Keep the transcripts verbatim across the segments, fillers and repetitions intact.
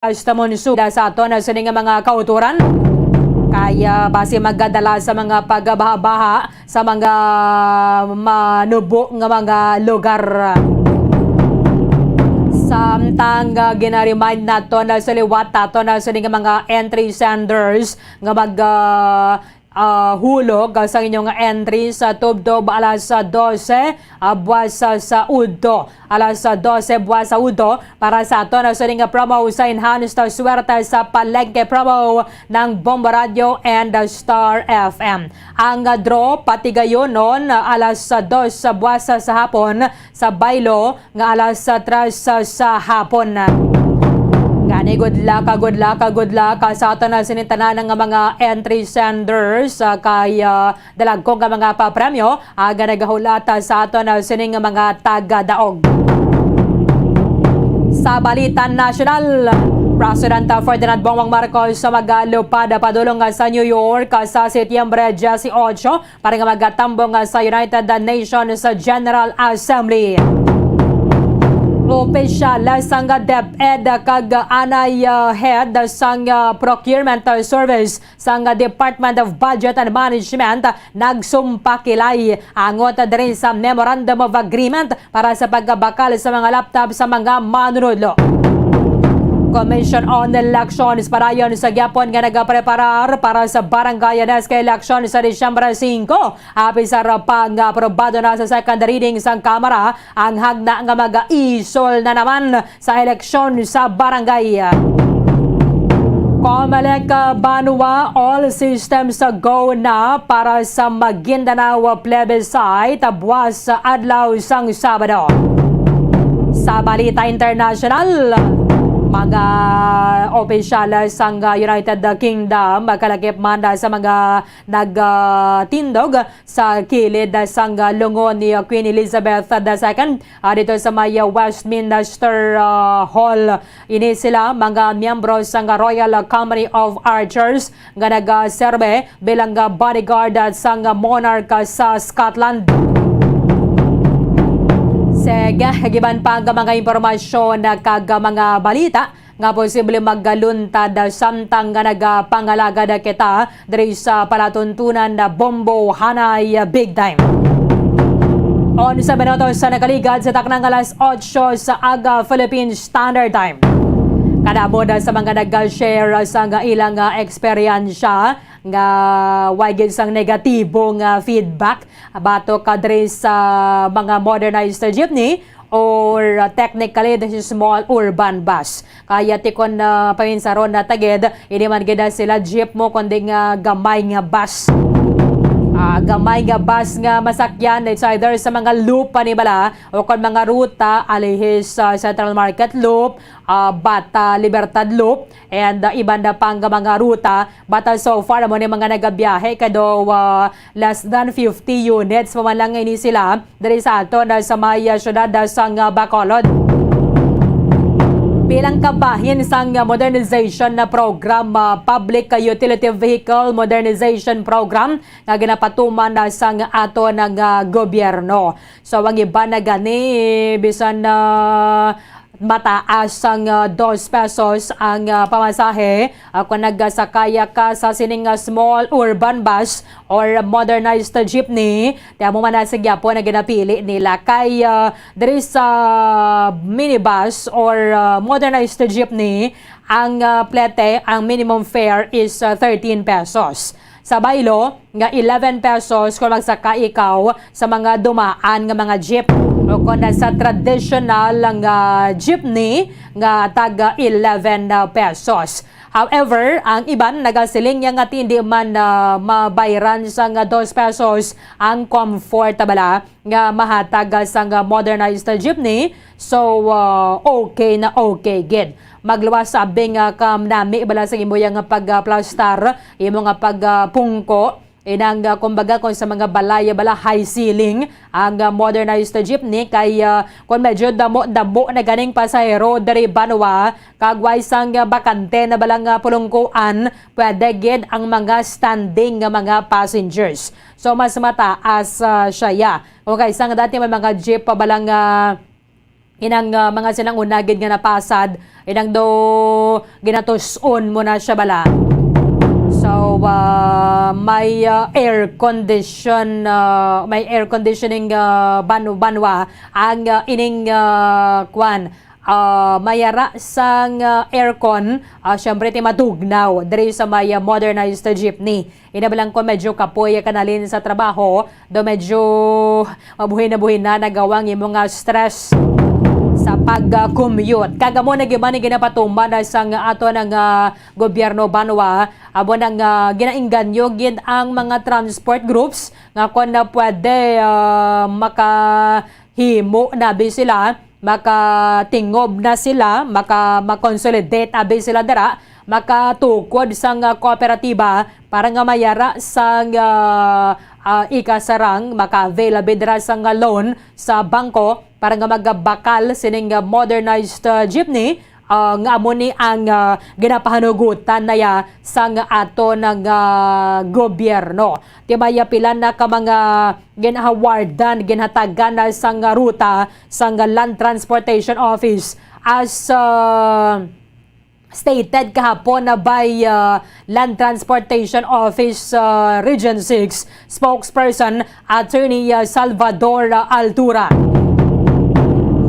Hasta Monsu sa aton na sini nga mga kauturan. Kaya basi magadala sa mga pagbaha-baha sa mga manubo nga mga lugar. Samtang, ah, ginaremind nato na sa liwat nato na sini nga mga entry senders nga mag, ah, ah, hulog sa inyong entry sa tubtob alas dose, ah, buwas sa, sa udto. Alas dose buwas sa udto para sa aton na sini nga promo sa Enhanced Swerte sa Palengke promo ng Bombo Radio and Star F M. Ang draw patigayonon alas dos sa buwas sa hapon sa baylo nga alas tres sa hapon. Gani, good luck, good luck, good luck sa aton na sini tanan nga mga entry senders, ah, kay, ah, dalagko nga mga papremyo, ah, nga nagahulat, ah, sa aton, ah, sining mga taga-daog. Sa balita nasyonal, Presidente Ferdinand Bongbong Marcos sa magalupad padulong nga sa New York, ah, sa Setyembre dieciocho para nga magatambong, ah, sa United Nations General Assembly. Opisyal sang DepEd kag anay, ah, head sang, ah, procurement, ah, service sang Department of Budget and Management nagsumpakilay angot diri sa Memorandum of Agreement para sa pagkabakal sa mga laptop sa mga manunudlo. Commission on Elections padayon sa gihapon nga nagapreparar para sa barangay and S K election sa Disyembre singko. Apisar pa nga aprobado na sa second reading sang Kamara ang hagna nga mag-isol na naman sa eleksyon sa barangay. Comelec Banwa, all systems go na para sa Maguindanao plebiscite buwas sa adlaw sang Sabado. Sa balita international, mga opisyal sang United Kingdom kalakip man sa mga nagtindog sa kilid sang lungon ni Queen Elizabeth the second, ah, dito sa may, ah, Westminster, ah, Hall. Ini sila mga miyembro sang Royal Company of Archers nga nagaserbe bilang, ah, bodyguard sang monarch sa Scotland. Sige, kag iban pa nga mga impormasyon kag mga balita nga posible magluntad samtang nga nagapangalagad kita diri sa palatuntunan na Bombo Hanay Big Time. Onse minutos sa nakaligad sa taknang alas otso sa aga Philippine Standard Time. Kadamo na sa mga nag-share sa nga ilang, ah, eksperyensya nga way gid sang negatibo nga feedback batok ka diri sa mga modernized jeepney or, uh, technically, this is small urban bus. Kaya tikon na paminsaron na tagid, hindi man gid na sila jeep mo, kundi nga gamay nga bus. Ah, gamay nga bus nga masakyan, it's either sa mga loop pa ni bala, o kon mga ruta, alihis sa Central Market Loop, ah, Bata Libertad Loop, and, ah, iban na pang mga ruta. But, ah, so far, amo ni mga nagabiyahe, kay do, ah, less than fifty units pa man lang ini sila diri sa aton, ah, sa may, ah, siyudad, ah, sang, ah, Bacolod. Bilang kabahin sang, ah, modernization na program, ah, Public Utility Vehicle Modernization Program nga ginapatuman na sang aton nga gobyerno. So, ang iban na gani, bisan na mataas sang, ah, dos pesos ang, ah, pamasahe, ah, kung nagasakaya ka sa sining, ah, small urban bus or modernized jeepney, ti amo man na sa gyapon ang ginapili nila. Kay, ah, diri sa minibus or, ah, modernized jeepney, ang, ah, plete, ang minimum fare is, ah, thirteen pesos. Sa baylo nga eleven pesos kung magsaka ikaw sa mga dumaan nga mga jeep. O kung sa traditional nga jeepney nga taga eleven pesos. However, ang iban nagasiling niya nga hindi man, ah, mabayran sang dos pesos ang comfortable nga mahatag sang modernized jeepney. So, ah, okay na okay gid. Magluwas sa abing, ah, kam nami bala sa imo yang pagplastar, imo nga pagpungko. Inang, ah, kumbaga, kung sa mga balay bala, high ceiling ang, ah, modernized jeepney kay, ah, kung medyo damo-damo na ganing pasahero diri banwa, kag way sang, ah, bakante na bala nga pulungkuan, pwede gid ang mga standing nga mga passengers. So, mas mataas, ah, siya. Okay, sang dati may mga jeep pa bala nga Inang, ah, mga sinang una gid nga napasad, inang do ginatus-on mo na siya bala. So, ah, may, ah, air condition, ah, may air conditioning, ah, ban-, banwa ang, ah, ining, ah, kwan, ah, mayara sang, ah, aircon, ah, syempre, ti matugnaw diri sa may, ah, modernized jeepney. Ina ba lang ko medyo kapoy ka nalin sa trabaho, do medyo mabuhi na buhi na nagawa ang imo nga stress sa pag-commute. Kag amo na gyud man ang ginapatuman na sang ato nga gobyerno banwa, amo na nga ginaingganyo gid ang mga transport groups nga kon na pwede, ah, makahimo na bi sila, makatingob na sila, maka, ma-consolidate abi sila dira, makatukod sang kooperatiba para nga mayara sang, ah, ah, ikasarang, maka-avail abi dira sang loan sa bangko para nga magabakal sining, ah, modernized, ah, jeepney, ah, nga amo ni ang, ah, ginapahanugutan na ya sang ato nga gobyerno. Ti may pila na ka mga ginahawardan, ginhatagan na sang ruta sang Land Transportation Office as, ah, stated kahapon na by, ah, Land Transportation Office, ah, Region six spokesperson Attorney, ah, Salvador, ah, Altura,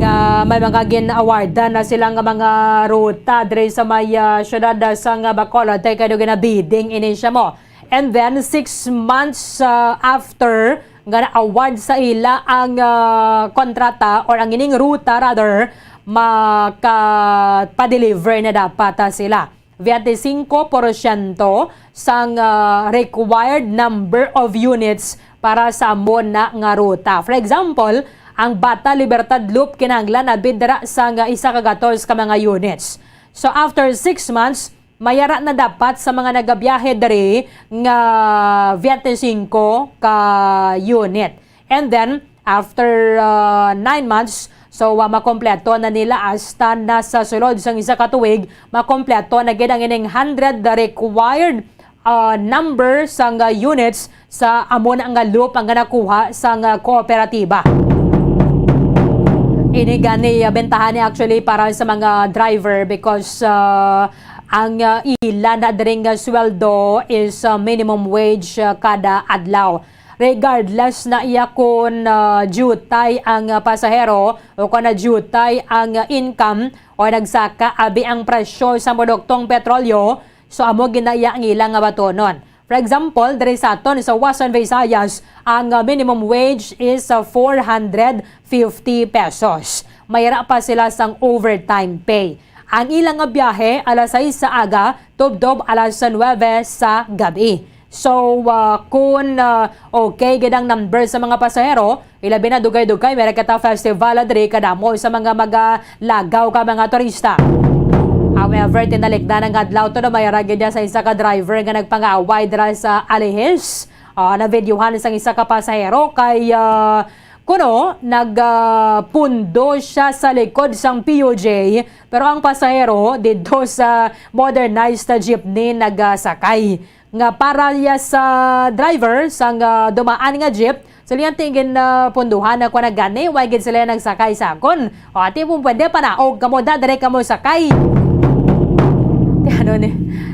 nga may mga gin-awardan na sila nga mga ruta diri sa may, ah, syudad, ah, sang Bacolod, tay kay do ginabidding ini siya mo. And then, six months, ah, after nga na-award sa ila ang, ah, kontrata or ang ining ruta rather, makapadeliver na dapat, ah, sila. Veinticinco porsyento sang, ah, required number of units para sa amo na nga ruta. For example, ang Bata Libertad Loop kinahanglan abi dira sang isa ka gatos ka mga units. So, after six months, mayara na dapat sa mga nagabiyahe diri nga veinticinco ka unit. And then, after, ah, nine months, so, ah, makompleto na nila hasta na sa sulod sang isa ka tuig, makompleto na gid ang ining hundred required, ah, number sang, ah, units sa amo na nga loop ang nakuha sang, ah, kooperatiba. Ini gani, ah, bentahan ni actually para sa mga driver because, ah, ang, ah, ila na diri nga sweldo is, ah, minimum wage, ah, kada adlaw. Regardless na iya kon, ah, diutay ang, ah, pasahero o kon na diutay ang, ah, income o nagsaka abi ang presyo sa produktong petrolyo, so amo gid na iya ang ila nga batonon. For example, diri sa aton sa Western Visayas, ang, ah, minimum wage is, ah, four hundred fifty pesos. Mayra pa sila sang overtime pay. Ang ila nga biyahe alas sais sa aga, tubtob alas nuebe sa gabi. So, ah, kun, ah, okay gid ang number sa mga pasahero, ilabi na dugay-dugay, meron kita festival diri kadamo sa mga magalagaw ka mga turista. However, tinalikdan ang adlaw to na may aragid niya sa isa ka driver nga nagpangaway dira sa Alihis. Ah, na-videohan sang isa ka pasahero kay, ah, kuno, nagpundo siya sa likod sang P U J, pero ang pasahero didto sa modernized jeepney nagasakay. Nga para ya sa driver sang, ah, dumaan nga jeep, sila yung tingin na punduhan na kwa na gani, why gid sila nagsakay sa akon? O, ati mo pwede panaog kamo da, dire kamo sakay. Ti ano ni,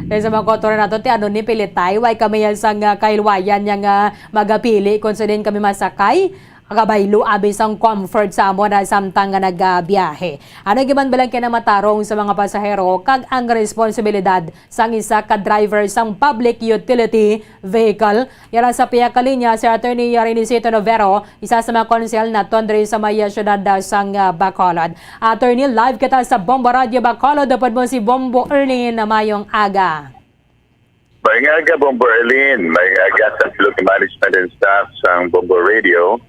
dahil sa mga kultura nato, ti ano ni pilitay, why kami yan sang, ah, kailwayan niya nga magapili kung saan kami masakay? Agabaylo abi sang comfort sa amo na samtang nga nagabiyahe. Ano giman balang kinamatarong sa mga pasahero kag ang responsibilidad sang isa ka driver sang public utility vehicle? Yara sa pihak ka linya si Attorney Renisito Novero, isa sa mga konsehal naton diri sa may siyudad, ah, sang, ah, Bacolod. Attorney, live kita sa Bombo Radio Bacolod. Upod mo si Bombo Erlin. Mayong aga. Maayong aga, Bombo Erlin. Maayong aga sa Philippine Management and Staff sang Bombo Radio.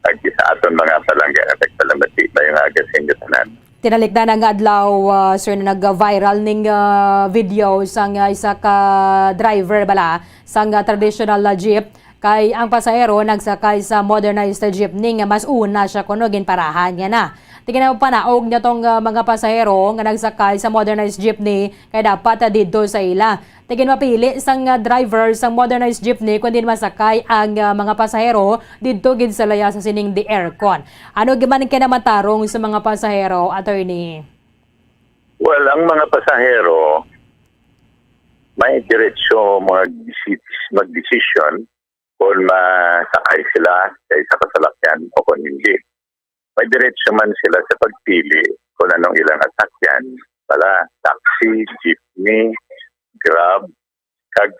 Ag sa aton mga palangga, nagpalamati. Maayong aga sa inyo tanan. Tinalikdan ang adlaw, ah, sir, na nag-viral ning, ah, video sang, ah, isa ka driver bala sang, ah, traditional, ah, jeep. Kay ang pasahero nagsakay sa modernized jeepney nga mas una siya kuno ginparahan niya na. Ti ginapanaog niya tong, ah, mga pasahero nga nagsakay sa modernized jeepney kay dapat, ah, didto sa ila. Ti ginmapili sang, ah, driver sang modernized jeepney kundi masakay ang, ah, mga pasahero didto gid sa laya sa sining di aircon. Ano gid man ang kinamatarong sa mga pasahero, attorney? Well, ang mga pasahero may diretsyo mag-desi-, magdesisyon kung masakay sila sa isa ka salakyan o kung hindi. May diretsyo man sila sa pagpili kung anong ilang asakyan. Bala, taxi, jeepney, Grab, kag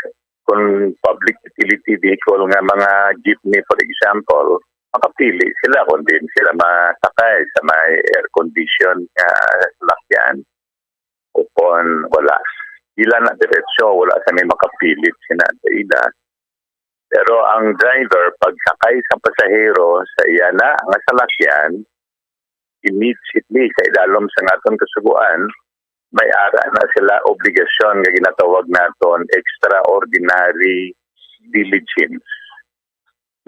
kung public utility vehicle nga mga jeepney, for example, makapili sila kung diin sila masakay sa may air condition nga salakyan o kung wala. Ila na diretsyo, wala sa may makapilit sina sa ila. Pero ang driver, pagsakay sa pasahero sa iya na nga salakyan, immediately sa idalom sa aton kasugoan, may ara na sila obligasyon nga ginatawag naton extraordinary diligence.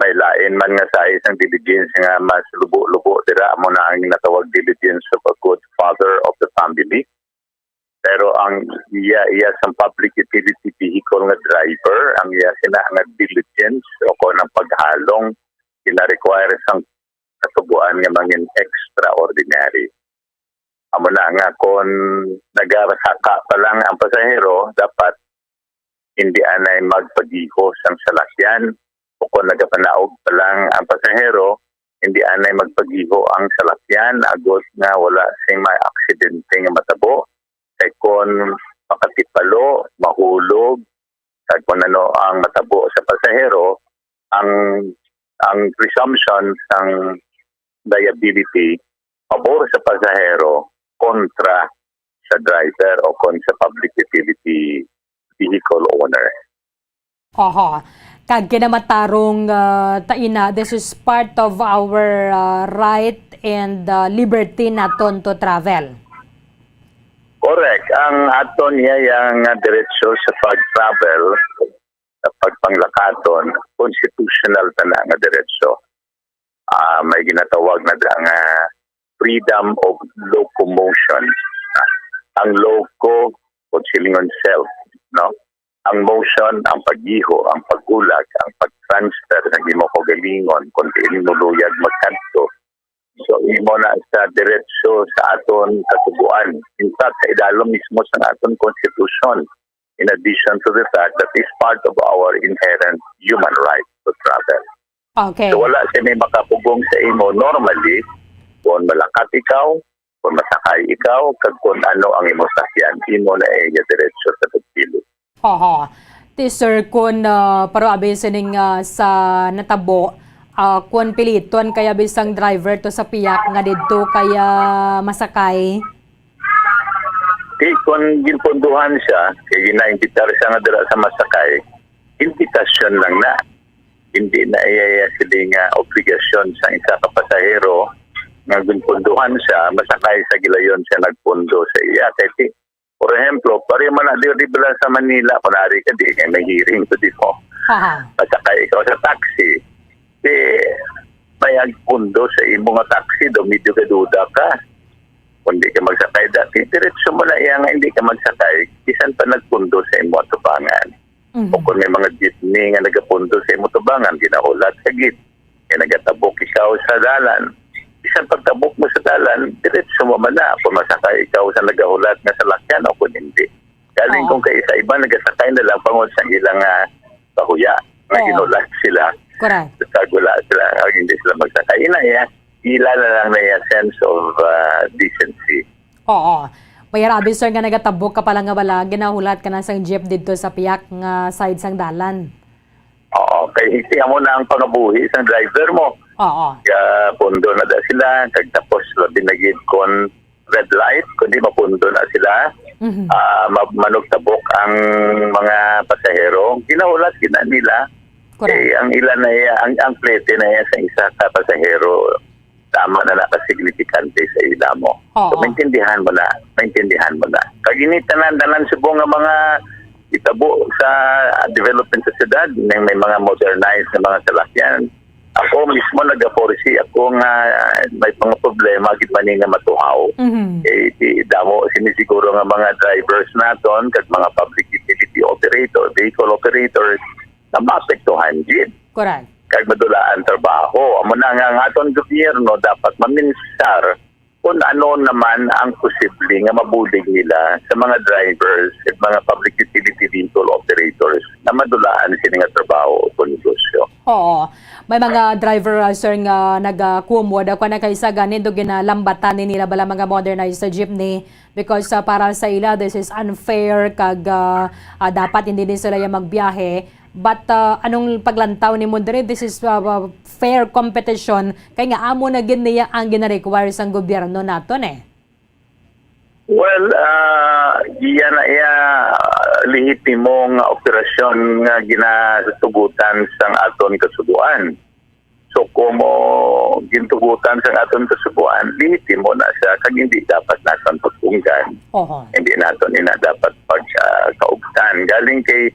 May lain man nga size ang diligence nga mas lubo-lubo dira, amo na ang ginatawag diligence of a good father of the family. Pero ang iya, iya sang public utility vehicle nga driver, ang iya sina nga diligence o kon ang paghalong gina-require sang kasugoan nga mangin extraordinary. Amo na nga kon nagasaka pa lang ang pasahero, dapat hindi anay magpagiho sang salakyan, o kon nagapanaog pa lang ang pasahero, hindi anay magpagiho ang salakyan agod nga wala sing may aksidente nga matabo, kay kon makatipalo, mahulog, kag kon ano ang matabo sa pasahero, ang ang presumption sang liability pabor sa pasahero kontra sa driver o kon sa public utility vehicle owner. Oho. Kag kinamatarong, ah, ta ina, this is part of our, ah, right and, ah, liberty naton to travel. Correct. Ang aton iya yang nga diretsyo sa pag-travel, sa pagpanglakaton, constitutional ta na nga diretsyo. Ah, may ginatawag na da nga freedom of locomotion. Ang loco, kung silingon self, no? Ang motion, ang paggiho, ang paghulag, ang pag-transfer ng imo kaugalingon kung diin mo luyag magkadto. So, imo na sa diretsyo sa aton kasugoan. In fact, sa idalom mismo sa aton konstitusyon, in addition to the fact that is part of our inherent human right to travel. Okay. So, wala sini makapugong sa imo normally kung malakat ikaw, kung masakay ikaw, kag kung ano ang imo sakyan, imo na iya diretso sa pagpili. Oho. Ti, sir, kun, ah, pero abi sining, ah, sa natabo, ah, kun piliton kaya bisang driver to sa piyak nga didto kaya masakay? Di, kung ginpunduhan siya, kay ginaimbitar siya nga dira sa masakay, imbitasyon lang na. Hindi na iya, iya sila nga obligasyon sa isa ka pasahero nga ginpunduhan siya, masakay sa gilayon siya nagpundo sa iya. Kay ti, for example, pare man na di, di bala sa Manila, kunwari ka di, kay may hearing to di mo. Haha. Masakay ikaw sa taxi. Di, may agpundo sa imo nga taxi, daw medyo gaduda ka. Kung di ka magsakay dati, diretso mo na iya nga hindi ka magsakay, bisan pa nagpundo sa imo atubangan. Mhm. O kung may mga jeepney nga nagapundo sa imo tubangan, ginahulat sa gate, kay nagatabok ikaw sa dalan. Bisan pagtabok mo sa dalan, diretso mo man na kung masakay ikaw sa nagahulat nga salakyan o kung hindi. Galing Oo. Kung kay sa iba, nagasakay na lang pangod sa ilang, ah, pahuya nga Oo. ginulat sila. Correct. Sa wala sila, o hindi sila magsakay. Ina, iya, ila na lang na iya sense of, ah, decency. Oo. May rabi, sir, nga nagatabok ka pala nga wala, ginahulat ka na sang jeep didto sa piyak nga side sang dalan. Oo, kay iti amo na ang pangabuhi sang driver mo. Oo. Kaya pundo na da sila, kag tapos labi na gid kon red light, kundi mapundo na sila. Mhm. Ah, ma-, manugtabok ang mga pasahero. Ginahulat gina nila. Correct. Eh, ang ila na iya, ang, ang plete na iya sa isa ka pasahero, tama na nakasignifikante sa ila mo. Oo. So, maintindihan mo na, maintindihan mo na. Kag ini tanan, tanan subong nga mga itabo sa development sa syudad, may, may mga modernized na mga salakyan. Ako mismo nagaforesee ako nga may mga problema gid man ni nga matuhaw. Mhm. Eh, di damo sini siguro nga mga drivers naton kag mga public utility operator, vehicle operators na maapektuhan gid. Correct. Kag madulaan trabaho. Amo na nga ang aton gobyerno dapat maminsar kung ano naman ang posible nga mabulig nila sa mga drivers at mga public utility vehicle operators na madulaan sini nga trabaho o negosyo. Oo. May mga driver, ah, sir, nga nagakumod. Ako na kay sa ganin do ginalambatan ni nila bala mga modernized sa jeepney because, ah, para sa ila, this is unfair kag, ah, ah, dapat hindi din sila yung magbiyahe. But, ah, anong paglantaw nimo diri? This is, ah, ah, fair competition kay nga amo na gid niya ang gina-require sang gobyerno naton eh. Well, ah, iya na iya, ah, lehitimo nga operasyon nga ginatugutan sang aton kasugoan. So, kung mo gintugutan sang aton kasugoan, lehitimo na siya kag hindi dapat naton pagtunggan. Oho. Hindi naton ina dapat pag, ah, kaugtan. Galing kay,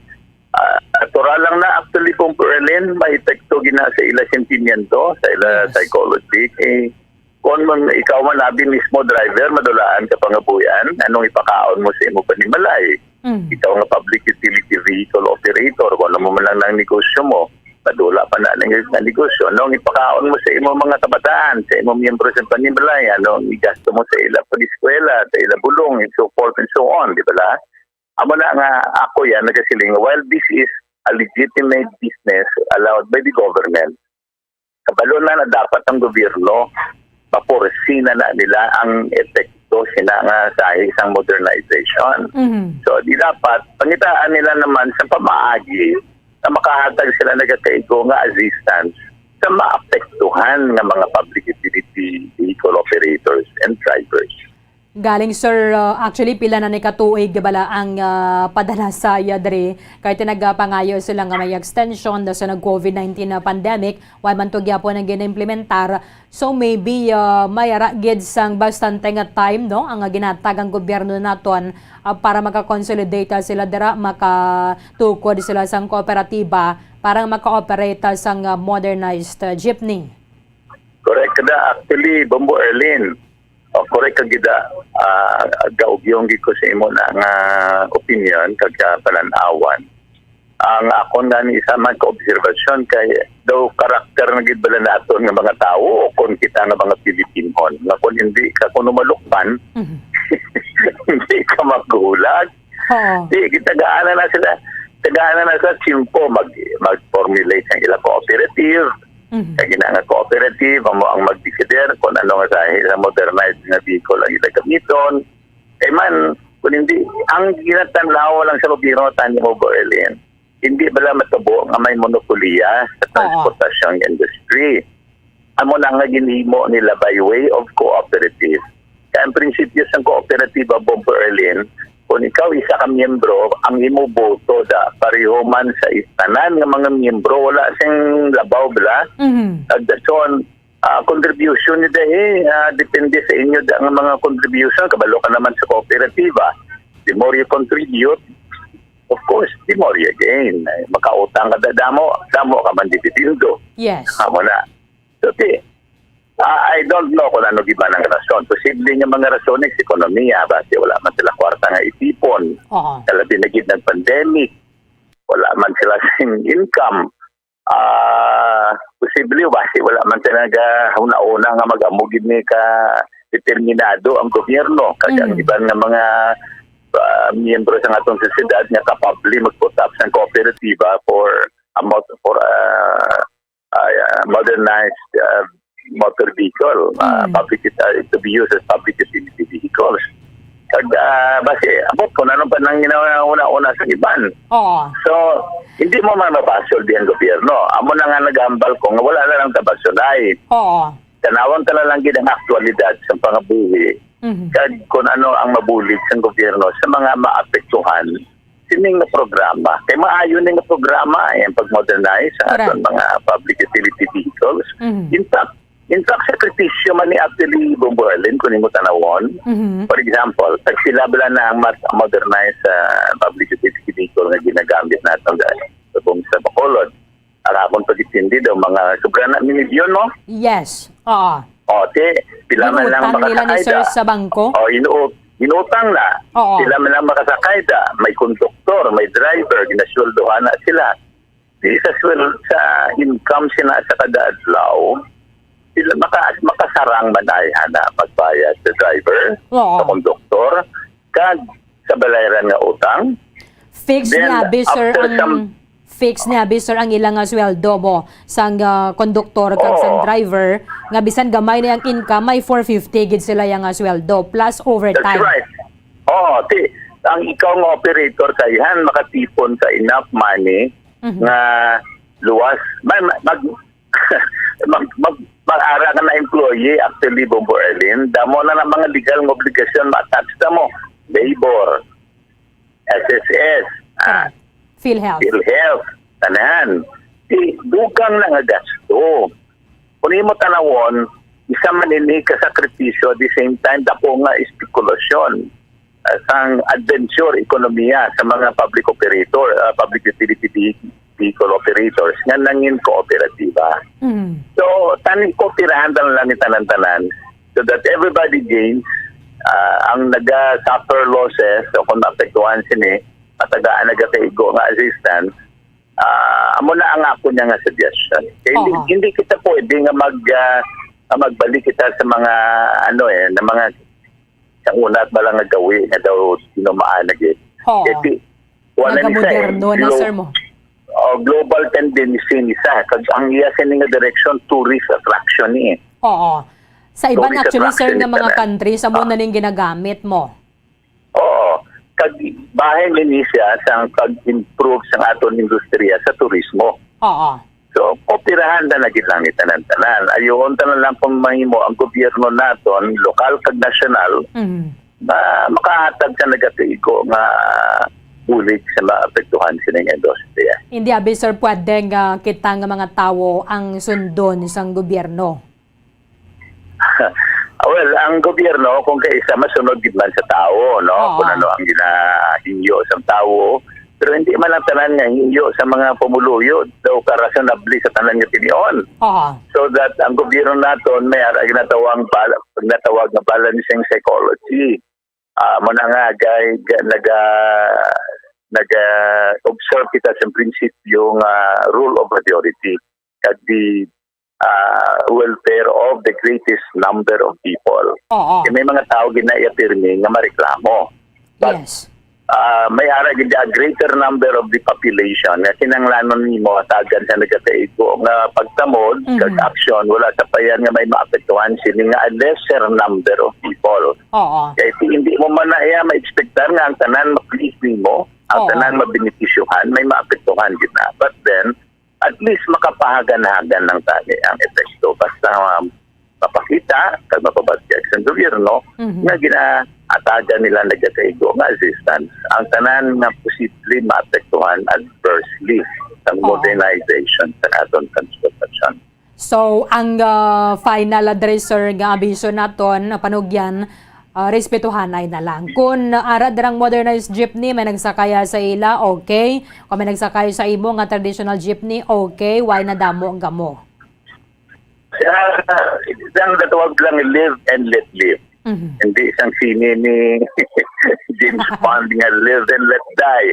ah, natural lang na actually kung Berlin, may epekto gina sa ila sentimiento, sa ila Yes. psychology. Kay kung man, ikaw man abi mismo driver, madulaan ka pangabuhian, anong ipakaon mo sa imo panimalay? Mm. Ikaw nga public utility vehicle operator, kung ano mo man lang ang negosyo mo, madula pa na lang nga negosyo. Anong ipakaon mo sa imo mga kabataan, sa imo miyembro sa panimalay, anong igasto mo sa ila pag-eskwela, sa ila bulong, and so forth and so on, di ba la? Amo na nga ako yan, nagasiling, while this is a legitimate business allowed by the government, kabalo na na dapat ang gobyerno, maporsi na na nila ang epekto sina nga sa isang modernization. Mhm. So, di dapat, pangitaan nila naman sa pamaagi na makahatag sila nagakaigo nga assistance sa maapektuhan nga mga public utility vehicle operators and drivers. Galing, sir, uh, actually, pila na ni ka tuig bala ang, uh, padala sa iya diri. Kay tinagapangayo sila nga may extension da sa nag-COVID nineteen na pandemic, way man to gyapon ang gina-implementar. So, maybe, uh, may ara gid sang bastante nga time, no, ang, uh, ginatag ang gobyerno naton, uh, para maka-consolidate, uh, sila dira, makatukod sila sang kooperatiba para maka-operate, uh, sang, uh, modernized, uh, jeepney. Correct ka da. Actually, Bombo Erlin, o, correct ka gid, ah, ah, gaugyong gid ko sa imo na nga opinion kag, ah, panan-awan. Ang akon gani isa man ka obserbasyon kay daw karakter na gid bala naton nga mga tawo o kon kita nga mga Pilipinhon nga kon hindi ka kuno malukban, Mhm. hindi ka maghulag. Oo. Di, tagaan na na sila. Tagaan na na sa tiyempo mag, mag-formulate ang ilang cooperative. Mhm. Kay gina nga cooperative, amo ang mag-decider kung ano nga sa ilang modernized nga vehicle ang ila gamiton. Kay man, kung hindi, ang ginatanlaw lang sa gobyerno, tani mo, Berlin, hindi bala matabo nga may monopolya sa Oo. transportasyong industry. Amo na nga ginhimo nila by way of cooperative. Kaya ang prinsipyo sang kooperatiba, Bombo Erlin, kung ikaw isa ka miyembro, ang imo boto da, pareho man sa tanan nga mga miyembro, wala sing labaw bala. Mhm. Kag dason, ah, contribution ni da eh, ah, depende sa inyo da nga mga contribution, kabalo ka naman sa kooperatiba. The more you contribute, of course, the more you gain. Eh, makautang ka da damo, damo ka man dibidindo. Yes. Amo na. So, ti, ah, I don't know kung ano gid man ang rason. Posible nga mga rason sa ekonomiya, basi wala man sila kwarta nga itipon. Oo. Kalabi na gid nag-pandemic, wala man sila sing income. Ah, posible, basi wala man sila nagahuna-una nga mag-amo gid ni ka determinado ang gobyerno. Kag ang Mm. iban nga mga, ah, miyembro sa atong sosyedad nga kapable mag-put up sang kooperatiba for a mot-, for a ah, modernized, ah, motor vehicle, ah, Mm. public ut-, ah, to be used as public utility vehicles. Kag, ah, basi, abot ko na nung panang ginawa una-una sa iban. Oo. So, hindi mo man mabasol di ang gobyerno. Amo na nga nagambal ko nga wala na lang tabasulay. Oo. Tanawang ka na lang gid ang aktualidad sa pangabuhi. Mhm. Kag kung ano ang mabulig sa gobyerno sa mga maapektuhan sining nga programa. Kay maayo ni nga programa, eh, ang pag-modernize sa Correct. aton mga public utility vehicles. Mhm. In fact, in fact, sakripisyo man ni actually, Bombo Erlin, kung imo tanawon. Mhm. For example, tag sila bala na ang mat-, modernized, ah, public utility vehicle nga ginagamit natin sa, sa, sa Bacolod. Ang akon pagintindi daw, mga sobra na milyon, no? Yes. Oo. O, ti, pila man lang Inutang nila ni makasakay sir da. Sa bangko? O, inu-, inutang na. Oo. Pila man lang makasakay da. May konduktor, may driver, ginasweldohan na sila. Di sa swel-, sa income sina sa kada adlaw, sila maka-, makasarang man ay ana magbayad sa driver, Oo. sa konduktor, kag sa balayran nga utang. Fix Then, ni abi, sir, after ang, some fix ni abi, sir, ang ila nga sweldo mo sang, ah, konduktor kag sang Oo. driver, nga bisan gamay na ang income, may four fifty gid sila yang, ah, sweldo plus That's overtime. Right. Oo, ti, ang ikaw nga operator, kaihan makatipon ka enough money Mhm. nga luwas. May, mag, mag, mag, mag-ara ka na employee, actually, Bombo Erlin, damo na ng mga legal nga obligasyon, ma-tax na mo. Labor, S S S, ah, Correct. PhilHealth. PhilHealth, tanan. Di, dugang na nga gasto. Kung imo tanawon, isa man ini ka sakripisyo, at the same time, dako nga espekulasyon, ah, sang adventure ekonomiya sa mga public operator, ah, public utility ve-, vehicle operators nga nangin kooperatiba. Mm. So, tani, kooperahan ta na lang ni tanan-tanan so that everybody gains. Ah, ang naga-suffer losses o kung maapektuhan sini, matagaan nagakaigo nga assistance, ah, amo na ang ako niya nga suggestion. Kaya hindi, Oo. hindi kita pwede nga mag, ah, nga magbalik kita sa mga, ano eh, na mga sa una at bala nga gawi nga daw sinumaan na gid. Oo. Kaya ti-, wala ni sa Nagamoderno na, glo-, sir, mo. Oh, global tendency ni sa, kag ang iya sini nga direction, tourist attraction ni eh. Oo. Sa iban, Tourist actually, sir, attraction nga ni mga tanan. countries, amo Ah. na ning ginagamit mo. Oo. Kag bahin ni siya sa pag-improve sa aton industriya sa turismo. Oo. So, kooperahan na lagi lang ni tanan-tanan. Ayuon ta na lang kung mahimo ang gobyerno naton, lokal kag nasyonal, Mhm. na makahatag sa nagatigo nga bulig sa maapektuhan sining industriya. Hindi abi, sir, pwede nga kita nga mga tawo ang sundon sang gobyerno? Ah, well, ang gobyerno, kung kaisa, masunod gid man sa tawo, no? Oo. Kung ano ang ginahingyo sang tawo. Pero hindi man lang tanan nga hingyo sa mga pumuluyo, daw ka-reasonable sa tanan nga tinion. Oo. So that ang gobyerno naton may ara ginatawag bal-, ginatawag nga balancing psychology. Ah, mo na nga, gay-, ga-, naga-, naga-observe kita sa prinsipyo nga rule of authority kag the, ah, welfare of the greatest number of people. Oo. Kay may mga tawo ginaiya pirmi nga mareklamo. But, Yes. ah, may ara gid a greater number of the population nga kinahanglanon nimo hatagan sa nagakaigo nga pagtamod Mhm. kag aksyon, wala sa payan nga may maapektuhan sini nga a lesser number of people. Oo. Kay ti-, hindi mo man na iya maekspektar nga ang tanan ma-please nimo, ang Oo. tanan mabenepisyohan, may maapektuhan gid na. But then, at least makapahagan-hagan lang tani ang epekto. Basta, um, mapakita kag mapabatyag sa gobyerno Mhm. nga ginaatagan nila nagakaigo nga assistance ang tanan nga posible maapektuhan adversely sa Oo. modernization sa aton transportasyon. So, ang, ah, final address, sir, nga abiso naton, panugyan, ah, respetuhanay na lang. Kung ara dirang modernized jeepney, may nagsakaya sa ila, okay. Kung may nagsakay sa imo nga traditional jeepney, okay. Why nadamo ang gamo? Siya, isang natawag lang, live and let live. Mhm. Hindi isang sini ni James Bond nga live and let die.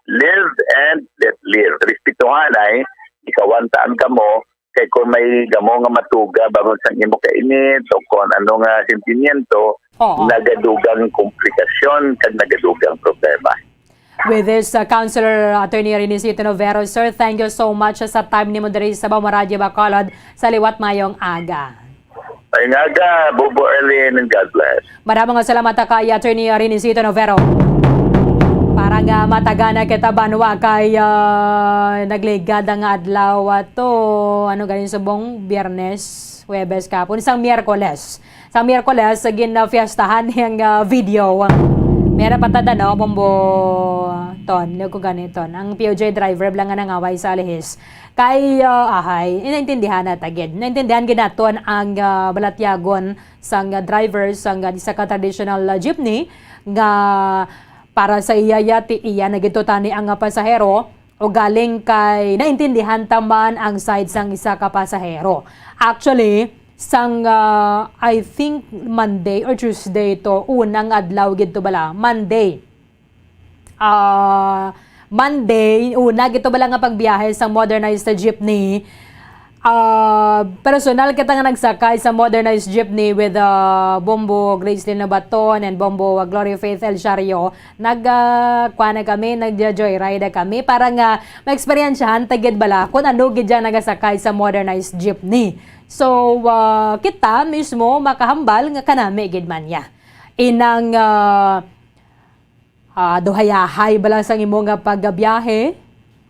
Live and let live. Respetuhan ay ikawan ta ang gamo, kay kung may gamo nga matuga bangod sa imo kainit o kung ano nga sentimiento, Oo. nagadugang komplikasyon kag nagadugang problema. With this, uh, Councilor Attorney Renisito Novero, sir, thank you so much sa time nimo diri sa Bawang Radyo Bacolod. Sa liwat, mayong aga. Ay nga aga, Bobo Erlin, and God bless. Maraming salamat kay Attorney Renisito Novero. Para nga matagan na kita banwa kay, ah, nagligad ang adlaw ato. Ano ganin subong? Biyernes, Huwebes, kapon, sang Miyerkules. Sa Miyerkules, gin-fiestahan ang, ah, video. Meron pa tada, no, Bombo Ton, loko gani, Ton. Ang P O J driver bala nga nangaway sa alihis. Kay, ah, ahay, naintindihan na tagid. Naintindihan gid naton ang, ah, balatyagon sang, ah, driver sang, ah, isa ka traditional, ah, jeepney nga para sa iya, iya, ti-, iya na gid to tani ang, ah, pasahero. Ugaling kay naintindihan ta man ang side sang isa ka pasahero. Actually, sang, ah, I think Monday or Tuesday to, unang adlaw gid to bala, Monday. Ah, Monday, una gid to bala nga pagbiyahe sa modernized jeepney. Ah, personal kita nga nagsakay sa modernized jeepney with, ah, Bombo Grace Lino Baton and Bombo, ah, Glory Faith El Shario. Nag, ah, kuha na kami, nag-joyride na kami para nga maeksperiensyahan ta gid bala kung ano gid ang nagasakay sa modernized jeepney. So, ah, kita mismo makahambal nga kanami gid man niya. Inang, ah, ah, duhayahay bala sang imo nga pagbiyahe,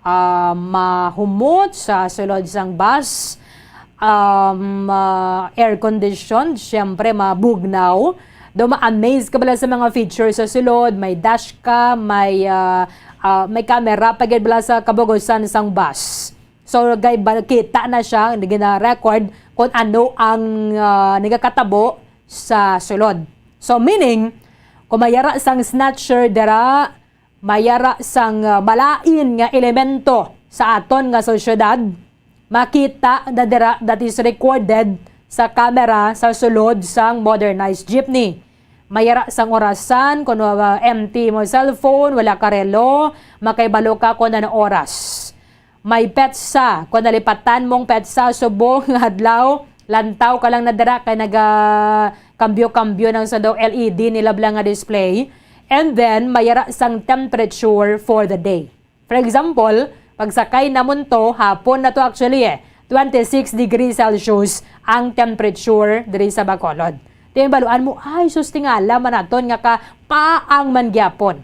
ah, mahumot sa sulod sang bus, um, ah, air conditioned, syempre mabugnaw. Do ma-amaze ka bala sa mga features sa sulod, may dash cam, may, ah, ah, may camera pa gid bala sa kabugusan sang bus. So, gay ba, kita na siya, gina-record kung ano ang, ah, nagakatabo sa sulod. So, meaning, kung mayara sang snatcher dira, mayara sang, ah, malain nga elemento sa aton nga sosyedad, makita na dira that is recorded sa camera sa sulod sang modernized jeepney. Mayara sang orasan, kung, ah, empty mo cellphone, wala ka relo, makahibalo ka kung ano oras. May petsa. Kung nalipatan mong petsa subong nga adlaw, lantaw ka lang na dira kay naga-kambyo-kambyo nang sa daw L E D nila bala nga display. And then, mayara sang temperature for the day. For example, pagsakay namon to, hapon na to actually eh, twenty-six degrees Celsius ang temperature diri sa Bacolod. Di baluan mo, "Ay, sus, tingala man naton nga ka paang man gyapon."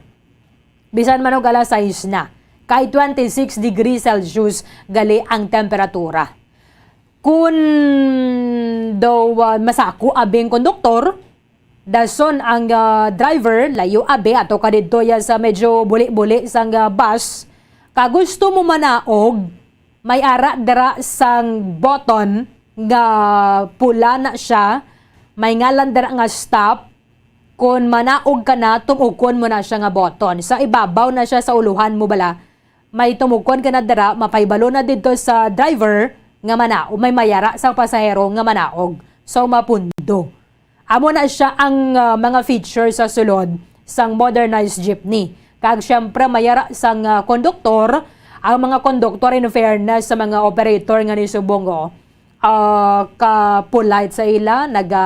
Bisan man og alas sais na, kay twenty-six degrees Celsius gali ang temperatura. Kun daw, ah, masako abing konduktor, dason ang, ah, driver, layo abi, ato ka didto ya sa medyo buli-buli sang, ah, bus, ka gusto mo manaog, may ara dira sang button nga pula na siya, may ngalan dira nga stop. Kon manaog ka na, tumukon mo na siya nga button. Sa ibabaw na siya sa uluhan mo bala, may tumukon ka na dira, mapahibalo na didto sa driver nga manaog, may mayara sang pasahero nga manaog. So, mapundo. Amo na siya ang, ah, mga feature sa sulod sang modernized jeepney. Kag siyempre, mayara sang, ah, konduktor. Ang mga konduktor, in fairness sa mga operator nga ni subong, oh, ah, ka-polite sa ila, naga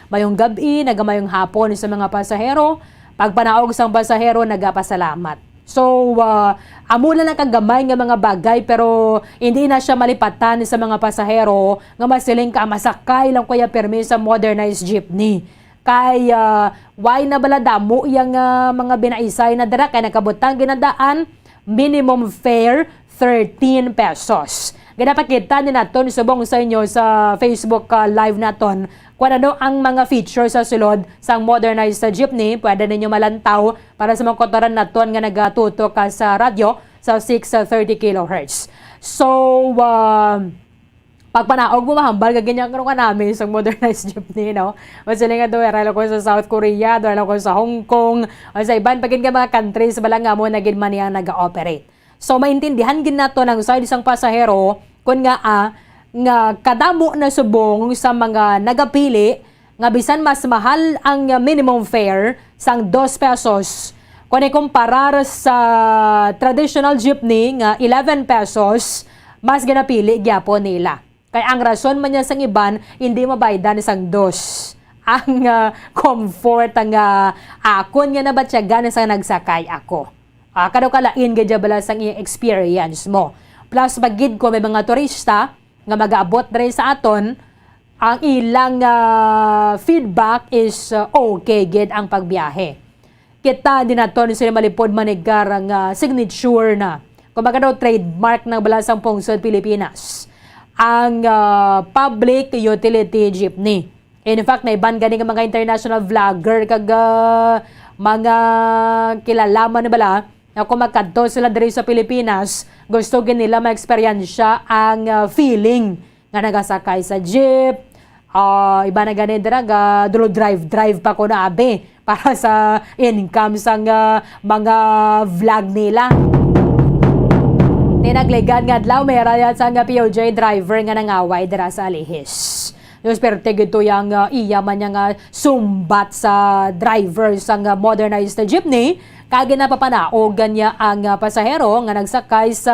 mayong gab-i, naga mayong hapon sa mga pasahero. Pagpanaog sang pasahero, nagapasalamat. So, ah, amo lang ang kagamay nga mga bagay, pero hindi na siya malipatan sa mga pasahero nga masiling ka, "Masakay lang ko ya pirmi sa modernized jeepney." Kay, ah, why na bala damo yang, ah, mga binaisay na dira kay nakabutang ginadaan minimum fare thirteen pesos. Ginapakita ni naton subong sa inyo sa Facebook, ah, live naton kung ano ang mga features sa sulod sang modernized sa jeepney. Pwede ninyo malantaw para sa mga kautoran naton nga nagatutok ka sa radyo sa six thirty kilohertz. So, ah, pagpanaog mo, mahambal ka ganyan, karon ka namin sa modernized jeepney, no? Masiling nga, duha lang ko sa South Korea, duha lang ko sa Hong Kong, o sa iban pa gid nga mga countries, bala nga mo na gid man niya nag-ooperate. So, maintindihan gid nato ang side sang pasahero, kun nga, ah, nga kadamo na subong sa mga nagapili nga bisan mas mahal ang minimum fare sang dos pesos, kung ikumparar sa traditional jeepney nga eleven pesos, mas ginapili gyapon nila. Kay ang rason man niya sang iban, hindi mabaydan sang dos. Ang, ah, comfort, ang, ah, akon nga nabatyagan sa nagsakay ako. Ah, kadaw kalain gid bala sang iyang experience mo. Plus, bagid ko may mga turista nga mag-abot diri sa aton, ang ilang, ah, feedback is, ah, okay gid ang pagbiyahe. Kita din naton sila malipod manigar nga signature na. Kumbaga daw, trademark ng bala sang pungsod Pilipinas ang, ah, public utility jeepney. In fact, naiban gani nga mga international vlogger kag, ah, mga kilalaman bala nga kung magkadto sila diri sa Pilipinas, gusto gid nila ma-eksperyensya ang, ah, feeling nga nagasakay sa jeep. Ah, iba na gani dira, ga-, dulo drive-drive pa ko na abi para sa income sang, ah, mga vlog nila. Tinagligad nga adlaw, may rayat sang P O J driver nga nangaway dira sa Alihis. Yung swerte gid to yang, ah, iya man niya nga sumbat sa driver sang, ah, modernized jeepney, kag ginapapanaogan niya ang, ah, pasahero nga nagsakay sa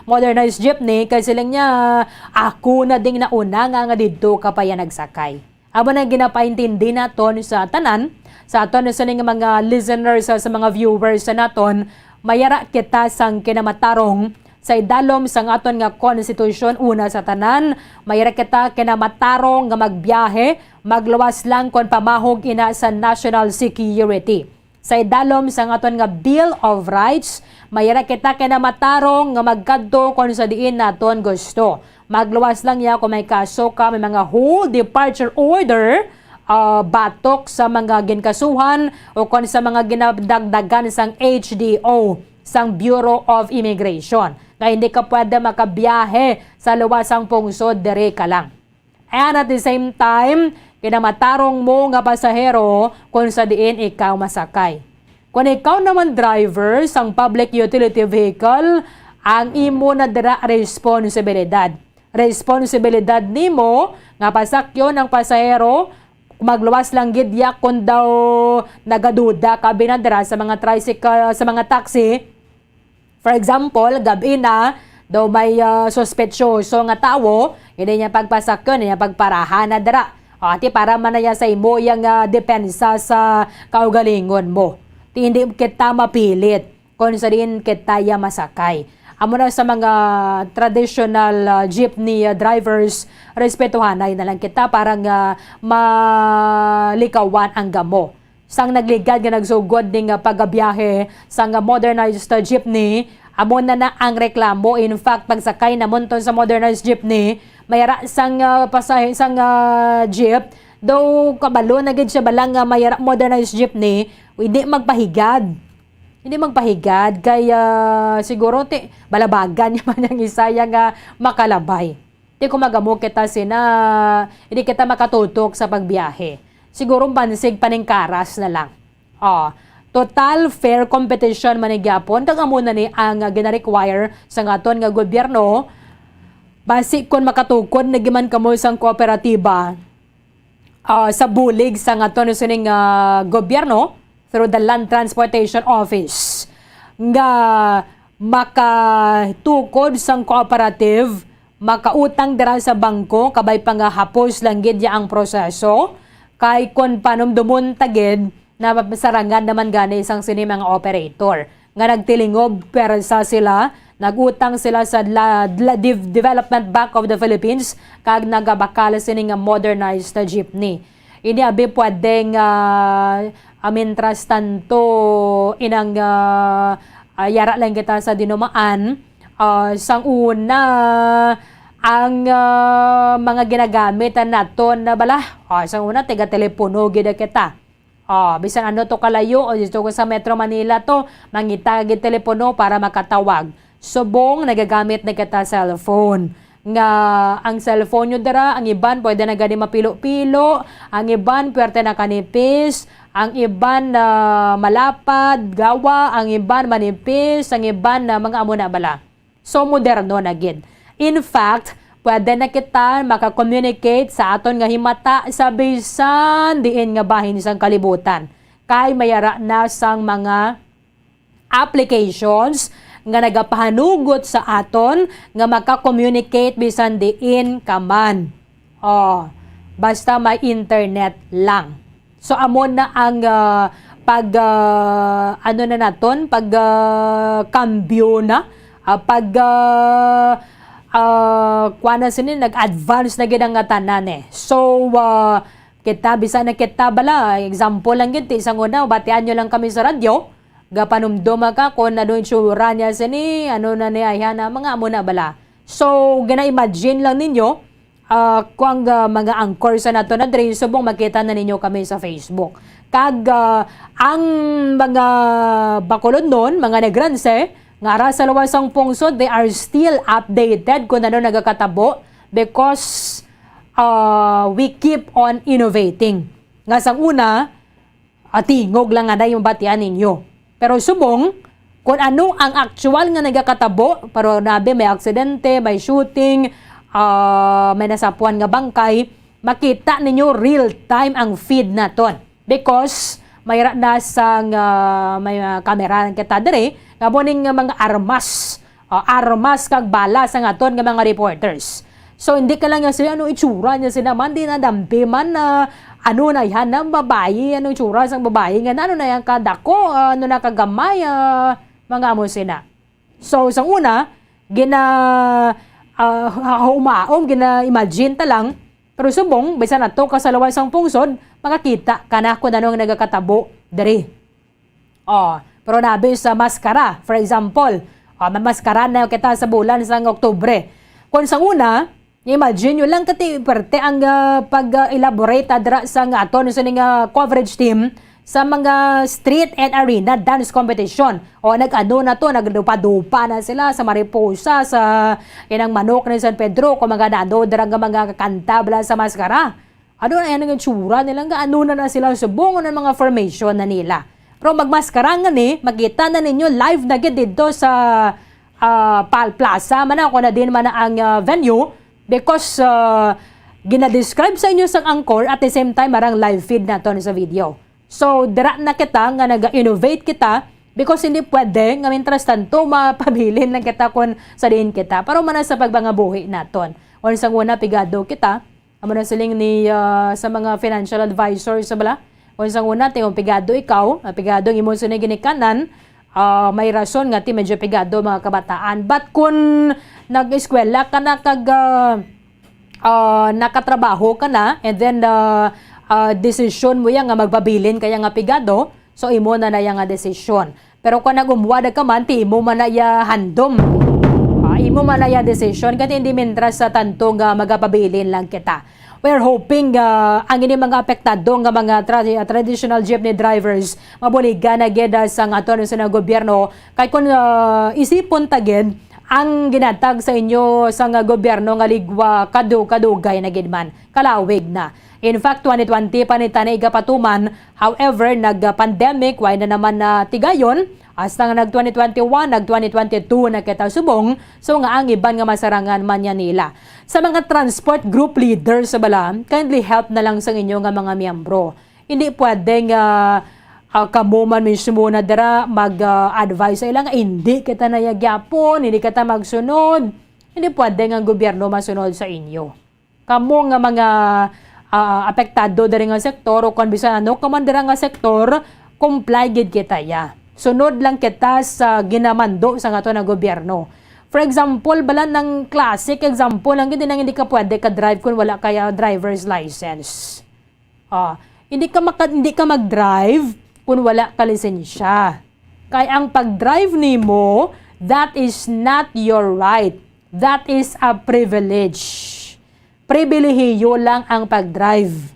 modernized jeepney, kay siling niya, "Ako na ding nauna nga, nga didto ka pa ya nagsakay." Amo na ginapaintindi naton sa tanan, sa aton na sining mga listeners, sa, sa mga viewers sa naton, mayara kita sang kinamatarong sa idalom sang aton nga konstitusyon. Una sa tanan, mayara kita kinamatarong nga magbiyahe, magluwas lang kon pamahog ina sa national security. Sa idalom sang aton nga Bill of Rights, mayara kita kinamatarong nga magkadto kon sa diin naton gusto. Magluwas lang ya kung may kaso ka, may mga hold departure order, ah, batok sa mga ginkasuhan o kon sa mga ginadagdagan sang H D O, sang Bureau of Immigration, nga hindi ka pwede makabiyahe sa luwas sang pungsod, diri ka lang. And at the same time, kinamatarong mo nga pasahero kung sa diin ikaw masakay. Kung ikaw naman driver sang public utility vehicle, ang imo na dira responsibilidad. Responsibilidad nimo nga pasakyon ang pasahero, magluwas lang gid ya kung daw nagaduda ka binadra sa mga tricycle, sa mga taxi. For example, gab-i na, daw may, ah, suspetsyoso nga tawo, hindi niya pagpasakyon, niya pagparahan na dira. O, ati para man na niya sa imo yang, ah, depensa sa kaugalingon mo. Ti hindi kita mapilit kung sa diin kita ya masakay. Amo na sa mga traditional, ah, jeepney, ah, drivers, respetuhanay na lang kita para nga malikawan ang gamo. Sang nagligad nga nagsugod ning, ah, pagabiyahe sang, ah, modernized, ah, jeepney, amo na na ang reklamo. In fact, pagsakay namunton sa modernized jeepney, mayara sang, ah, pasahe-, sang, ah, jeep, daw kabalo na gid siya bala nga mayara modernized jeepney, hindi magpahigad. Hindi magpahigad kay, ah, siguro ti balabagan niya man ang isa ya nga makalabay. Ti kung magamo kita sina, hindi kita makatutok sa pagbiyahe. Siguro bansig paningkaras na lang. Oh, total fair competition man ni gyapon, kag amo na ni ang, ah, gina-require sa aton nga gobyerno. Basi kon makatukod na giman kamo sang kooperatiba, ah, sa bulig sa aton sining, ah, gobyerno through the Land Transportation Office nga makatukod sang cooperative, makautang dira sa bangko, kabay pa nga hapos lang gid ya ang proseso, kay kon panumdumon ta gid, na masarangan naman gani sang sini mga operator nga nagtilingob, pwersa sila, nag-utang sila sa la-, la-, Dev-, Development Bank of the Philippines kag nagabakal sini nga modernized na jeepney. Ini abi pwedeng, ah, ah, mientras tanto, inang, ah, ah, yara lang kita sa dinumaan, ah, sang una, ang, ah, mga ginagamit naton na bala, ah, sang una, tiga telepono gid kita. Oh, bisan ano to kalayo o dito ko sa Metro Manila to, mangita gid telepono para makatawag. Subong nagagamit na kita cellphone. Nga ang cellphone nyo dira, ang iban pwede na gani mapilo-pilo, ang iban pwerte na kanipis, ang iban na malapad, gawa, ang iban manipis, ang iban na mga amo na bala. So, moderno na gid. In fact, pwede na kita maka-communicate sa aton nga himata sa bisan diin nga bahin sang kalibutan. Kay mayara na sang mga applications nga nagapahanugot sa aton nga maka-communicate bisan diin ka man. Oh, basta may internet lang. So, amo na ang, ah, pag, ah, ano na naton, pag, ah, kambyo na, ah, pag, ah, ah, kuwan na sini, nag-advance na gid ang tanan eh. So, ah, kita, bisan na kita bala, example lang gid, ti, sa una, batian nyo lang kami sa radyo, gapanumduma ka kung ano yung tsura niya sini, ano na niya, yan, ah, mga amo na bala. So, gina-imagine lang ninyo, ah, kung ang, ah, mga anchor sa nato na diri, subong makita na ninyo kami sa Facebook. Kag, ah, ang mga bakulod nun, mga Negrense, nga ara sa luwas sang pungsod, they are still updated kung ano nagakatabo because, ah, we keep on innovating. Nga sang una, ah, tingog lang nga na yung batian ninyo. Pero subong, Kung ano ang actual nga nagakatabo, pero nabi may aksidente, may shooting, ah, may nasapuan nga bangkay, makita ninyo real time ang feed naton. Because mayra na sang, ah, may, ah, camera kita diri, nga mo ning mga armas, ah, armas kag bala sang aton nga mga reporters. So, hindi ka lang nga siya, ano itsura niya sila man, di na dampi man na, ano na yan, na babayi, ano itsura sang babayi, nga ano na yan kadako, ah, ano na kagamay, ah, mga amo sina. So, sang una, gina, ah, ha-, humaom, gina-imagine ta lang, pero subong, bisan ato ka sa luwal sang pungsod, makakita ka na kung ano ang nagakatabo diri. Oh, pero nabi sa maskara, for example, oh, mamaskara na kita sa bulan sang Oktubre. Kung sang una, imagine nyo lang kati parte ang, ah, pag-elaborate, ah, dira sa nga aton sa ning, ah, coverage team sa mga street and arena dance competition. O nag-ano na to, nagdupa-dupa na sila sa Mariposa, sa inang manok ni San Pedro, kung mga nano dira nga mga kanta bala sa maskara. Ano na yan ang itsura nila? Nga ano na na sila subong, ano ang mga formation na nila? Pero magmaskara nga ni, makita na ninyo live na gid dito sa, ah, Pal Plaza man na, kung na din man na ang, ah, venue, because, ah, ginadescribe sa inyo sang angkor, at the same time, marang live feed naton sa video. So, dira na kita nga nag-innovate kita because hindi pwede nga mientras tanto mapabilin lang kita kung sa diin kita. Pero man na sa pagpangabuhi naton. Kung sa una, pigado kita, amo na siling ni, ah, sa mga financial advisors sa bala. Kung sa una, tingog pigado ikaw, ah, pigado ang imong sining ginikanan, ah, may rason nga ti medyo pigado mga kabataan. But kung nag-eskwela ka na kag, ah, ah, nakatrabaho ka na, and then, ah, ah, desisyon mo yan nga magpabilin kaya nga pigado, so imo na na yan nga desisyon. Pero kung nag-umwada ka man, ti imo man na ya handom. Ah, imo man na ya desisyon, kati hindi mintras sa tanto nga magapabilin lang kita. We're hoping nga ang ini mga apektado nga mga tra-, traditional jeepney drivers mabuligan na gid, ah, sa nga aton sa gobyerno. Kay kung, ah, isipon ta gid, ang ginatag sa inyo sa nga gobyerno nga ligwa kadu-, kadugay na gid man, kalawig na. In fact, twenty twenty pa ni tani igapatuman. However, nag-pandemic, way na naman na tigayon. Hasta nga nag twenty twenty-one, nag twenty twenty-two na kita subong. So nga ang iban nga masarangan man niya nila. Sa mga transport group leaders sa bala, kindly help na lang sa inyo nga mga miyembro. Hindi pwede nga, ah, kamo man mismo na dira mag, ah, advise sa ila nga hindi kita na ya gyapon, hindi kita magsunod. Hindi pwede nga ang gobyerno masunod sa inyo. Kamo nga mga, ah, apektado diri nga sektor o kon bisan ano ka man dira nga sektor, comply gid kita ya. Sunod lang kita sa ginamando sa aton nga gobyerno. For example, bala nang classic example lang gid nang hindi ka pwede ka drive kung wala kaya driver's license. Ah, hindi ka maka-, hindi ka mag-drive kung wala ka lisensya. Kay ang pag-drive nimo, that is not your right. That is a privilege. Pribilehiyo lang ang pag-drive.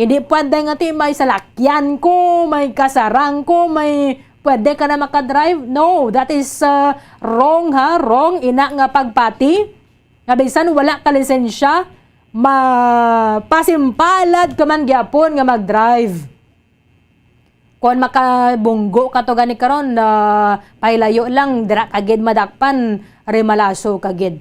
Hindi pwede nga ti may salakyan ko, may kasarang ko, may pwede ka na makadrive. No, that is, uh, wrong ha, wrong ina nga pagpati. Nga bisan wala ka lisensya, mapasimpalad ka man gyapon nga mag-drive. Kon makabunggo ka to gani karon, ah, pahilayo lang, dira ka gid madakpan, remalaso ka gid.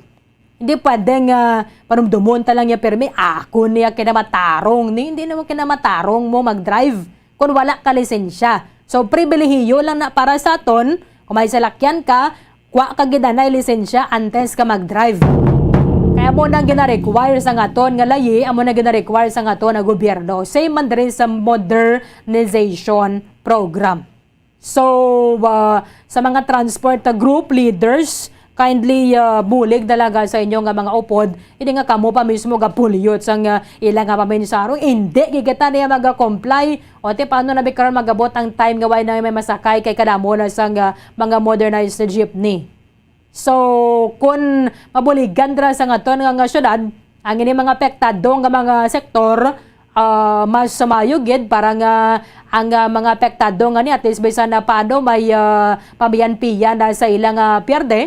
Hindi pwede nga panumdumon ta lang niya pirmi, "Ako niya kinamatarong ni." Hindi naman kinamatarong mo mag-drive kung wala ka lisensya. So, pribilehiyo lang na para sa aton, kung may salakyan ka, kwa ka gid anay lisensya antes ka mag-drive. Kaya amo nang gina-require sa aton nga layi, amo nang gina-require sa aton nga gobyerno. Same man diri sa modernization program. So, ah, sa mga transport, ah, group leaders, kindly, ah, bulig talaga sa inyo nga mga upod. Hindi nga kamo pa mismo gapulyot sa nga ila nga paminsaro. Hindi gid kita niya maga-comply. O, ti, paano na bi karon magabot ang time nga way na may masakay kay kadamo na sa nga mga modernized na jeepney? So, kun mabuligan dira sa aton nga, nga syudad, ang ini mga apektado nga mga sektor, ah, mas maayo gid para nga ang, ah, mga apektado nga ni at least bisan na paano may, ah, pamiyan-piyan na sa ilang, ah, pierde.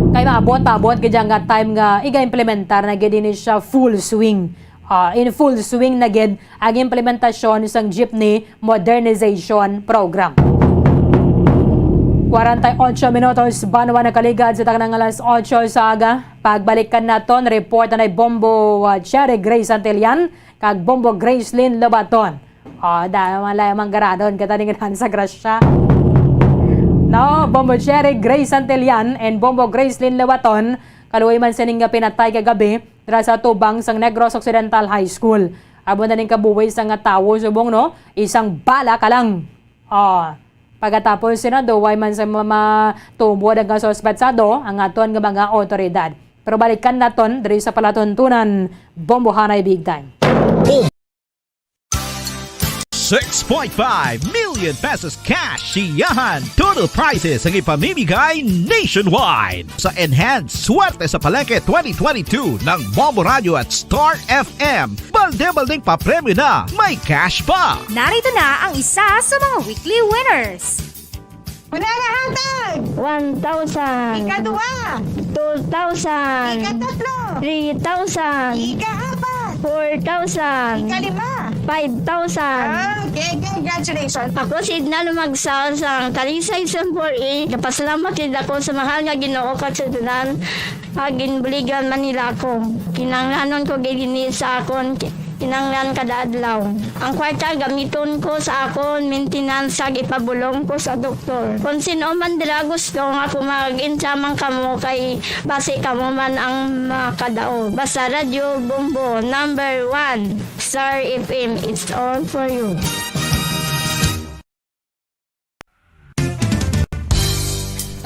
Kay maabot, maabot gid ang, ah, time nga iga-implementar na gid ini siya full swing. Ah, in full swing na gid ang implementasyon sang jeepney modernization program. Kwarenta y ocho minutos, banwa nakaligad sa taknang alas otso sa aga. Pagbalikan naton, report na ni Bombo, ah, Cherry Grace Santillan kag Bombo Gracelyn Lobaton. Oh, da, wala mang garanon kita ning sa grasya. No, Bombo Cherry Grace Santillan and Bombo Gracelyn Lobaton, kaluoy man sining nga pinatay kagabi dira sa tubang sang Negros Occidental High School. Amo na ning kabuhi sa nga tawo subong, no, isang bala ka lang. Oh, pagkatapos sina duway man sa ma-, matumod ang suspetsado ang aton nga mga awtoridad. Pero balikan naton diri sa palatuntunan, Bombohanay Big Time. Six point five million pesos cash siyahan. Total prizes ang ipamimigay nationwide. Sa Enhanced Swerte sa Palengke twenty twenty-two ng Bombo Radio at Star F M. Balde-baldeng papremyo na, may cash pa! Narito na ang isa sa mga weekly winners. Una nga hatag! One thousand. Ikaduha. Two thousand. Ikatatlo. Three thousand. Ikaapat. Four thousand. Ikalima. Five thousand. Ah, okay, congratulations. Ako si Edna Lumagsaw sa Talisay Sampor A. Napasalamat gid ako sa mahal nga Ginoo kag sa tanan nga ginbuligan man nila ako. Kinahanglanon ko gid ini sa akon ki-, kinahanglan kada adlaw. Ang kwarta gamiton ko sa akon maintenance kag ipabulong ko sa doktor. Kon sin-o man dira gusto nga ako mag-insa man kamo kay basi kamo man ang makadaog. Basta Radyo Bombo, number one. Star F M, it's all for you.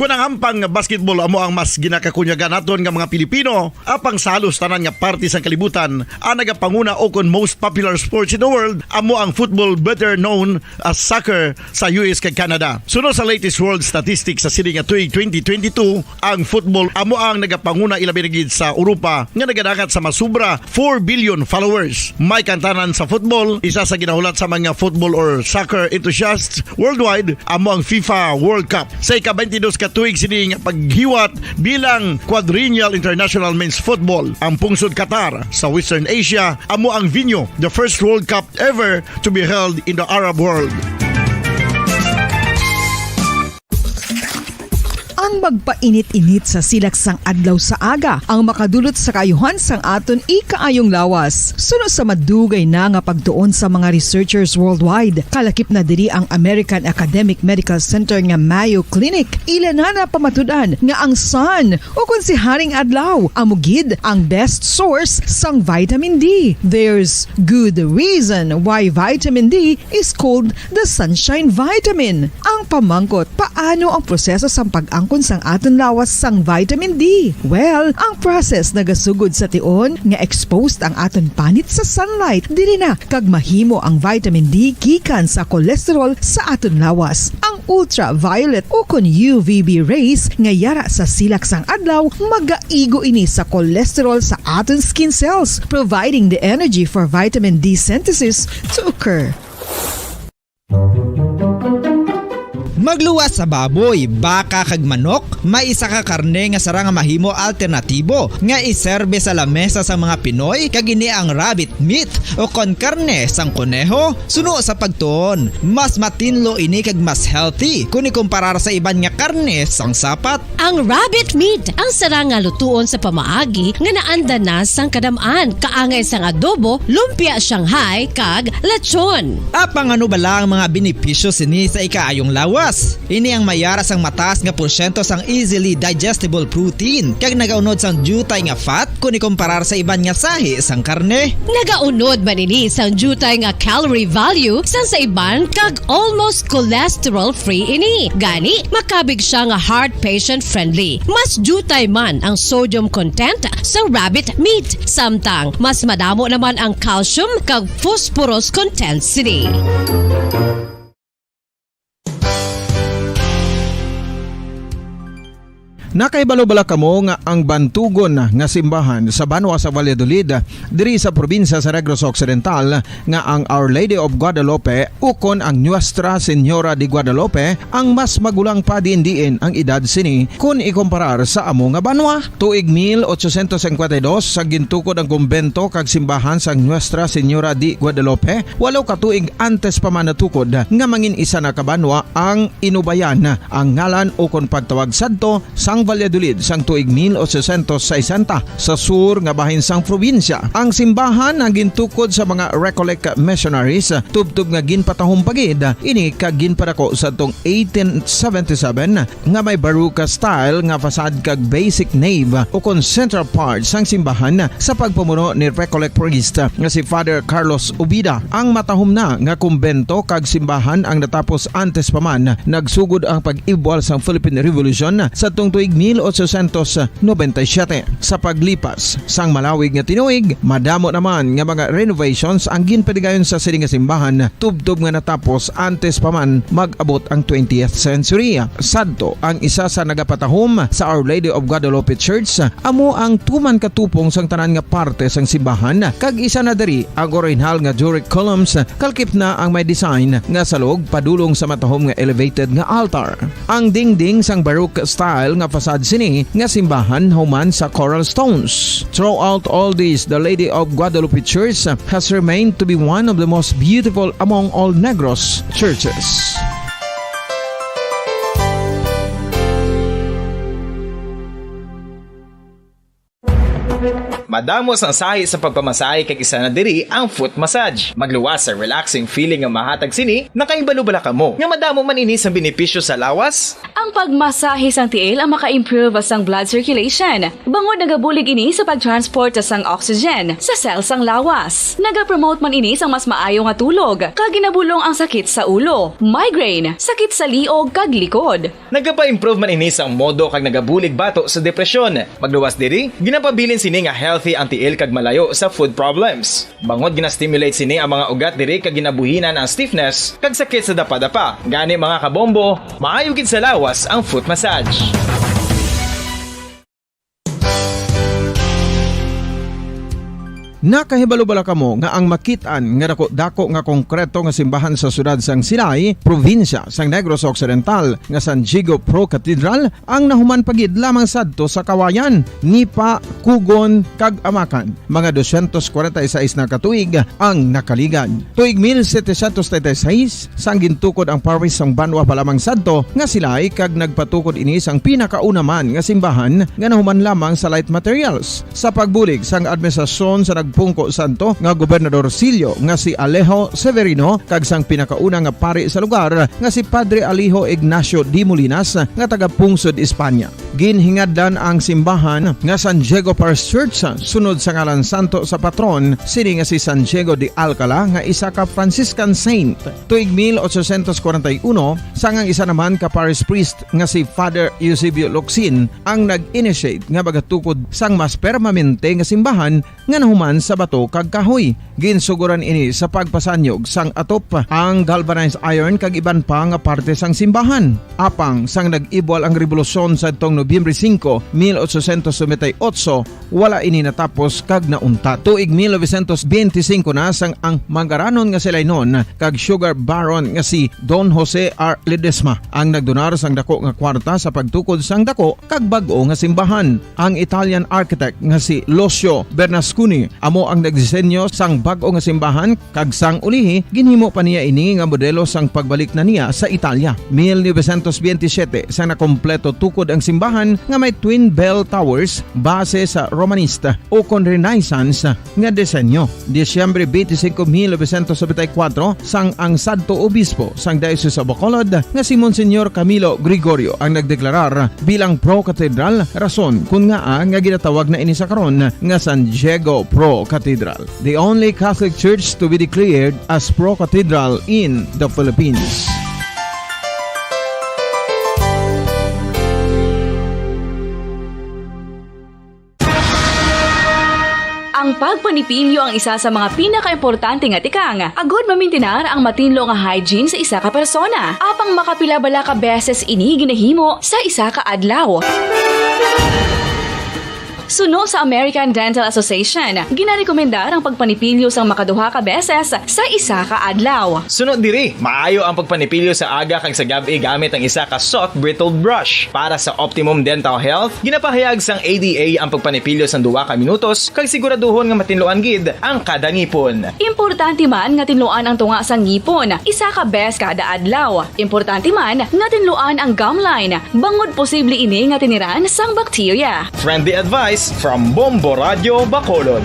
Kon ang hampang nga basketball amo ang mas ginakakunyagan naton nga mga Pilipino, apang sa halos tanan nga parte sang kalibutan, ang nagapanguna o kon most popular sports in the world amo ang football, better known as soccer, sa U S kag Canada. Suno sa latest world statistics sa sini nga tuig twenty twenty-two, ang football amo ang nagapanguna, ilabi na gid sa Europa nga nagadangat sa masubra four billion followers. May kantanan sa football, isa sa ginahulat sa mga football or soccer enthusiasts worldwide, amo ang FIFA World Cup. Sa ika-twenty-dos ka tuig sini nga paghiwat bilang quadrennial international men's football, ang pungsod Qatar sa Western Asia amo ang venue, the first World Cup ever to be held in the Arab world. Ang magpainit-init sa silak sang adlaw sa aga ang makadulot sa kaayuhan sang aton ikaayong lawas. Suno sa madugay na nga pagtuon sa mga researchers worldwide, kalakip na diri ang American Academic Medical Center nga Mayo Clinic. Ila na napamatud-an nga ang sun, o kon si Haring Adlaw, amo gid ang best source sang vitamin D. There's good reason why vitamin D is called the sunshine vitamin. Ang pamangkot, paano ang proseso sang pag-angkon sang aton lawas sang vitamin D? Well, ang process nagasugod sa tion nga exposed ang aton panit sa sunlight. Diri na kag mahimo ang vitamin D gikan sa cholesterol sa aton lawas. Ang ultraviolet o kon U V B rays nga yara sa silak sang adlaw magaigo ini sa cholesterol sa aton skin cells, providing the energy for vitamin D synthesis to occur. Magluwas sa baboy, baka kag manok, may isa ka karne nga sarang nga mahimo alternatibo nga iserbe sa lamesa sang mga Pinoy, kag ini ang rabbit meat o kon karne sang koneho. Suno sa pagtuon, mas matinlo ini kag mas healthy kon ikumparar sa iban nga karne sang sapat. Ang rabbit meat ang sarang nga lutuon sa pamaagi nga naanda na sang kadam-an, kaangay sang adobo, lumpia Shanghai, kag lechon. Apang ano bala ang mga benepisyo sini sa ikaayong lawas? Ini ang mayara sang mataas nga porsyento sang easily digestible protein, kag nagaunod sang diutay nga fat kon ikumparar sa iban nga sahi sang karne. Nagaunod man ini sang diutay nga calorie value sang sa iban, kag almost cholesterol-free ini. Gani, makabig siya nga heart patient-friendly. Mas diutay man ang sodium content sa rabbit meat, samtang mas madamo naman ang calcium kag phosphorus content sini. Nakahibalo bala kamo nga ang bantugon nga simbahan sa banwa sa Valladolid, diri sa probinsya sa Negros Occidental, nga ang Our Lady of Guadalupe ukon ang Nuestra Señora de Guadalupe ang mas magulang pa diin-diin ang edad sini kon ikumparar sa amo nga banwa? Tuig mil ochocientos cincuenta y dos, sa gintukod ang kumbento kag simbahan sang Nuestra Señora de Guadalupe, walo ka tuig antes pa man natukod nga mangin isa na ka banwa ang Inubayan, ang ngalan ukon pagtawag sadto sang Valladolid sang tuig mil ochocientos sesenta, sa sur nga bahin sang probinsya. Ang simbahan ang gintukod sa mga Recollect missionaries, tubtob nga ginpatahom pa gid ini kag ginpadako sadtong eighteen seventy-seven, nga may Baroque style nga facade kag basic nave ukon central part sang simbahan sa pagpamuno ni Recollect priest nga si Father Carlos Ubida. Ang matahom na nga kumbento kag simbahan ang natapos antes pa man nagsugod ang pag-ibwal sang Philippine Revolution sadtong tuig mil ochocientos noventa y siete. Sa paglipas sang malawig nga tinuig, madamo naman nga mga renovations ang ginpadigayon sa sini nga simbahan, tubtob nga natapos antes pa man mag-abot ang twentieth century. Sadto, ang isa sa nagapatahom sa Our Lady of Guadalupe Church amo ang tuman ka tupong sang tanan nga parte sang simbahan, kag isa na diri ang orihinal nga Doric columns, kalkip na ang may design nga salog padulong sa matahom nga elevated nga altar. Ang dingding sang Baroque style nga facade sini nga simbahan human sa coral stones. Throughout all this, the Lady of Guadalupe Church has remained to be one of the most beautiful among all Negros churches. Madamo sang sahi sa pagpamasahe kag isa na diri ang foot massage. Magluwas sa relaxing feeling nga mahatag sini, nakahibalo bala kamo nga madamo man ini sang benepisyo sa lawas? Ang pagmasahe sang tiil ang maka-improve sang blood circulation, bangod nagabulig ini sa pag-transport sang oxygen sa cell sang lawas. Nagapromote man ini sang mas maayo nga tulog, kag ginabulong ang sakit sa ulo, migraine, sakit sa liog, kag likod. Nagapa-improve man ini sang modo kag nagabulig bato sa depresyon. Magluwas diri, ginapabilin sini nga healthy ang tiil kag malayo sa foot problems. Bangod gina-stimulate sini ang mga ugat diri kag ginabuhinan ang stiffness kag sakit sa dapadapa. Gani, mga kabombo, maayo gid sa lawas ang foot massage. Nakahibalo bala kamo nga ang makit-an nga dako-dako nga konkreto nga simbahan sa siyudad sang Silay, probinsya sang Negros Occidental, nga San Diego Pro Cathedral ang nahuman pa gid lamang sadto sa Kawayan, Nipa, Cogon, kag Amacan, mga dosyentos kwarenta y seis na ka tuig ang nakaligad. Tuig mil setecientos treinta y seis, sang gintukod ang parish sang banwa pa lamang sadto nga Silay, kag nagpatukod ini sang pinakauna man nga simbahan nga nahuman lamang sa light materials. Sa pagbulig sang administrasyon sa nagpungko sadto nga Gobernador Silio nga si Alejo Severino kag sang pinakauna nga pari sa lugar nga si Padre Alejo Ignacio de Molinas nga taga Pungsod, Espanya. Ginhingadlan ang simbahan nga San Diego Parish Church sunod sa ngalan santo sa patron sini nga si San Diego de Alcala, nga isa ka Franciscan saint. Tuig mil ochocientos kwarenta y uno, sang ang isa naman ka parish priest nga si Father Eusebio Locsin ang nag-initiate nga magatukod sang mas permanente nga simbahan nga nahuman sa bato kag kahoy. Ginsuguran ini sa pagpasanyog sang atop, ang galvanized iron kag iban pa nga parte sang simbahan. Apang sang nag-ibwal ang rebolusyon sadtong Nobyembre singko, mil ochocientos noventa y ocho, wala ini natapos kag nauntat. Tuig mil novecientos benti singko na, sang ang mangaranon nga Silaynon kag sugar baron nga si Don Jose R. Ledesma ang nagdonar sang dako nga kwarta sa pagtukod sang dako kag bag-o nga simbahan. Ang Italian architect nga si Lucio Bernasconi amo ang nagdisenyo sang bag-o nga simbahan, kag sang ulihi, ginhimo pa niya ini nga modelo sang pagbalik na niya sa Italia. Mil novecientos benti siyete, sang nakompleto tukod ang simbahan nga may twin bell towers base sa Romanista ukon Renaissance nga disenyo. Disyembre benti singko, mil novecientos nobenta y kuwatro, sang ang sadto obispo sang Diocese of Bacolod nga si Monsignor Camilo Gregorio ang nagdeklarar bilang pro-cathedral, rason kon ngaa nga ginatawag na ini sa karon nga San Diego Pro Cathedral, the only Catholic church to be declared as pro-cathedral in the Philippines. Ang pagpanipilyo ang isa sa mga pinakaimportante nga tikang agud mamintinar ang matinlo nga hygiene sa isa ka persona. Apang makapila bala ka beses ini ginahimo sa isa ka adlaw? Suno sa American Dental Association, ginarekomendar ang pagpanipilyo sang makaduha ka beses sa isa ka adlaw. Suno diri, maayo ang pagpanipilyo sa aga kag sa gab-i gamit ang isa ka soft bristled brush. Para sa optimum dental health, ginapahayag sang A D A ang pagpanipilyo sang duha ka minutos kag siguraduhon nga matinluan gid ang kada ngipon. Importante man nga tinluan ang tunga sang ngipon isa ka bes kada adlaw. Importante man nga tinluan ang gum line, bangod posible ini nga tiniran sang bakterya. Friendly advice from Bombo Radio Bacolod.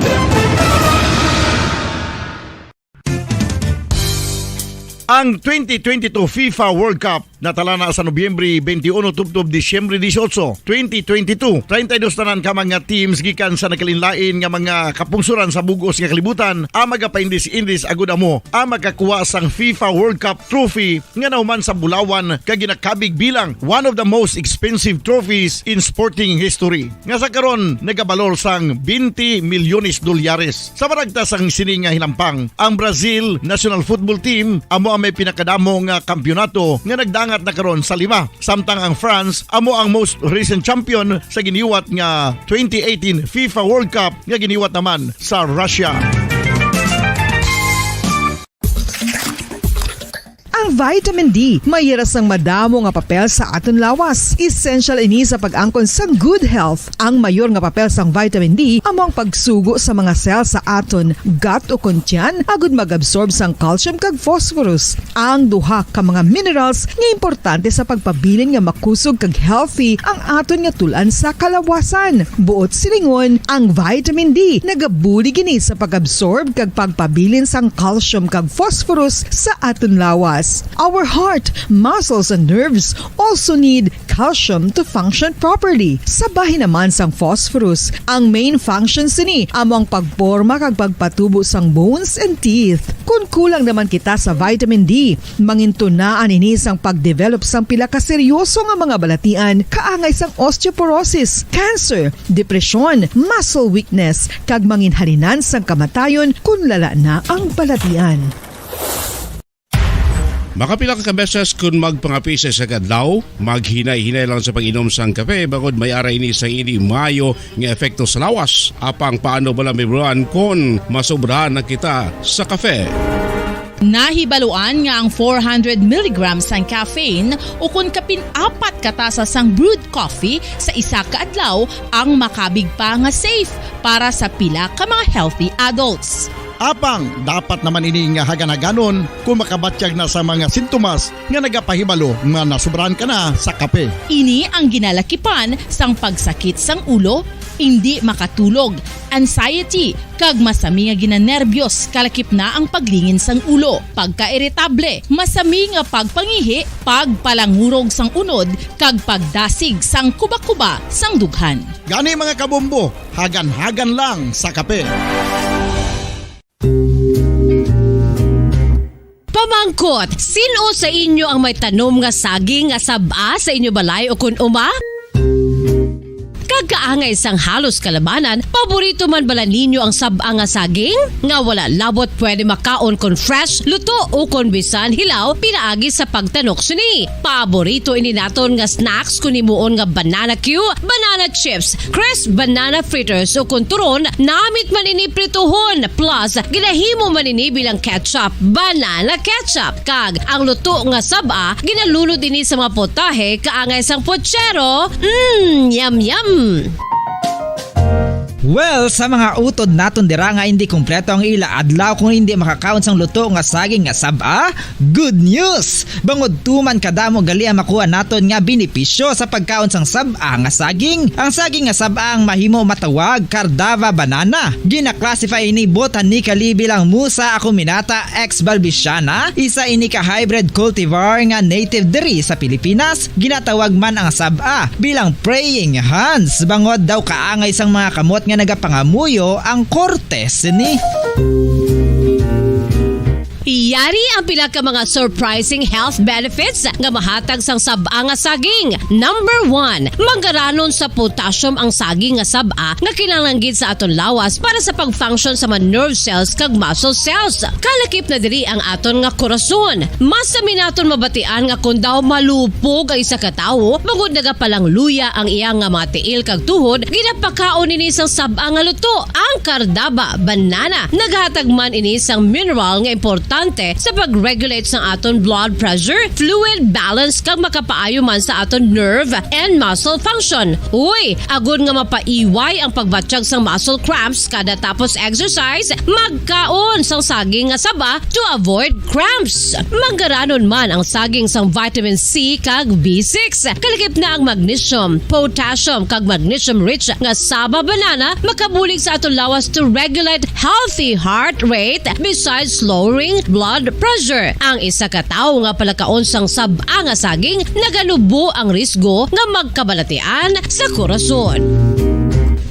Ang twenty twenty-two FIFA World Cup natala na sa Nobyembre twenty-one tubtob Disyembre dieciocho, twenty twenty-two. Treinta y dos tanan ka mga teams gikan sa nagkalainlain nga mga kapungsoran sa bug-os nga kalibutan ang magapaindis-indis agud amo ang makakuha sang FIFA World Cup trophy nga nahuman sa bulawan kag ginakabig bilang one of the most expensive trophies in sporting history, nga sa karon nagabalor sang twenty milyones dolyares. Sa maragtas sang sini nga hinampang, ang Brazil national football team amo ang may pinakadamo nga kampiyonato nga nagdangat na karon sa lima, samtang ang France amo ang most recent champion sa giniwat nga twenty eighteen FIFA World Cup nga giniwat naman sa Russia. Ang vitamin D may hira sang madamo nga papel sa aton lawas. Essential ini sa pag-angkon sang good health. Ang mayor nga papel sang vitamin D amo ang pagsugo sa mga cell sa aton gut ukon tiyan agud mag-absorb sang calcium kag phosphorus, ang duha ka mga minerals nga importante sa pagpabilin nga makusog kag healthy ang aton nga tul-an sa kalawasan. Buot silingon, ang vitamin D nagabulig ini sa pag-absorb kag pagpabilin sang calcium kag phosphorus sa aton lawas. Our heart, muscles, and nerves also need calcium to function properly. Sa bahin naman sang phosphorus, ang main function sini amo ang pagporma kag pagpatubo sang bones and teeth. Kon kulang naman kita sa vitamin D, mangintunaan ini sang pagdevelop sang pila ka seryoso nga mga balatian kaangay sang osteoporosis, cancer, depresyon, muscle weakness, kag manginhalinan sang kamatayon kon lala na ang balatian. Makapila ka beses kon magpangapi sa isa ka adlaw, maghinay-hinay lang sa pag-inom sang kape, bangod may ara ini sang indi maayo nga epekto sa lawas. Apang paano bala, Ma'am Ron, kon masobrahan na kita sa kape? Nahibaluan nga ang four hundred milligrams sang caffeine ukon kapin apat ka tasa sang brewed coffee sa isa ka adlaw ang makabig pa nga safe para sa pila ka mga healthy adults. Apang dapat naman ini nga hagan-haganon kon makabatyag na sa mga sintomas nga nagapahibalo nga nasobrahan ka na sa kape. Ini ang ginalakipan sang pagsakit sang ulo, indi makatulog, anxiety, kag masami nga ginanerbiyos, kalakip na ang paglingin sang ulo, pagkairitable, masami nga pagpangihi, pagpalangurog sang unod, kag pagdasig sang kubakuba sang dughan. Gani, mga kabombo, hagan-hagan lang sa kape. Pamangkot, sin-o sa inyo ang may tanom nga saging nga sab-a sa inyo balay o kon uma? Kag kaangay sang halos kalabanan, paborito man bala ninyo ang sab-a nga saging? Nga wala labot pwede makaon kon fresh, luto, o kon bisan hilaw pinaagi sa pagtanok sini. Paborito ini naton nga snacks kon himuon nga banana cue, banana chips, crisp banana fritters, o kon turon, namit man ini prituhon. Plus, ginahimo man ini bilang ketchup, banana ketchup. Kag ang luto nga sab-a, ginalunod ini sa mga potahe kaangay sang pochero. Mm, yum, yum! Well, sa mga utod naton dira nga indi kompleto ang ila adlaw kung indi makakaon sang luto nga saging nga sab-a, good news! Bangod tuman kadamo gali ang makuha naton nga benepisyo sa pagkaon sang sab-a nga saging. Ang saging nga sab-a ang mahimo matawag Cardava banana. Gina-classify ini botanically bilang Musa acuminata ex balbisiana, isa ini ka hybrid cultivar nga native diri sa Pilipinas. Ginatawag man ang sab-a bilang praying hands, bangod daw kaangay sang mga kamot nga nagapangamuyo ang korte sini. Yari ang pila ka mga surprising health benefits nga mahatag sang sab-a nga saging. Number one, manggaranon sa potassium ang saging nga sab-a nga kinahanglan gid sa aton lawas para sa pag-function sa mga nerve cells kag muscle cells. Kalakip na diri ang aton nga korason. Mas sami naton mabatian nga kon daw malupog ang isa ka tawo, bangod nagapalangluya ang iya nga mga tiil kag tuhod, ginapakaon ini sang sab-a nga luto. Ang kardaba, banana, naghatag man ini sang mineral nga importante sa pag-regulate sang aton blood pressure, fluid balance, kag makapaayo man sa aton nerve and muscle function. Uy, agod nga mapaiway ang pagbatyag sang muscle cramps kada tapos exercise, magkaon sang saging nga saba to avoid cramps. Manggaranon man ang saging sang vitamin C kag B six. Kalakip na ang magnesium, potassium, kag magnesium-rich nga saba banana makabulig sa aton lawas to regulate healthy heart rate besides lowering blood pressure. Ang isa ka tawo nga palakaon sang sab-a nga saging naganubo ang risgo nga magkabalatian sa korason.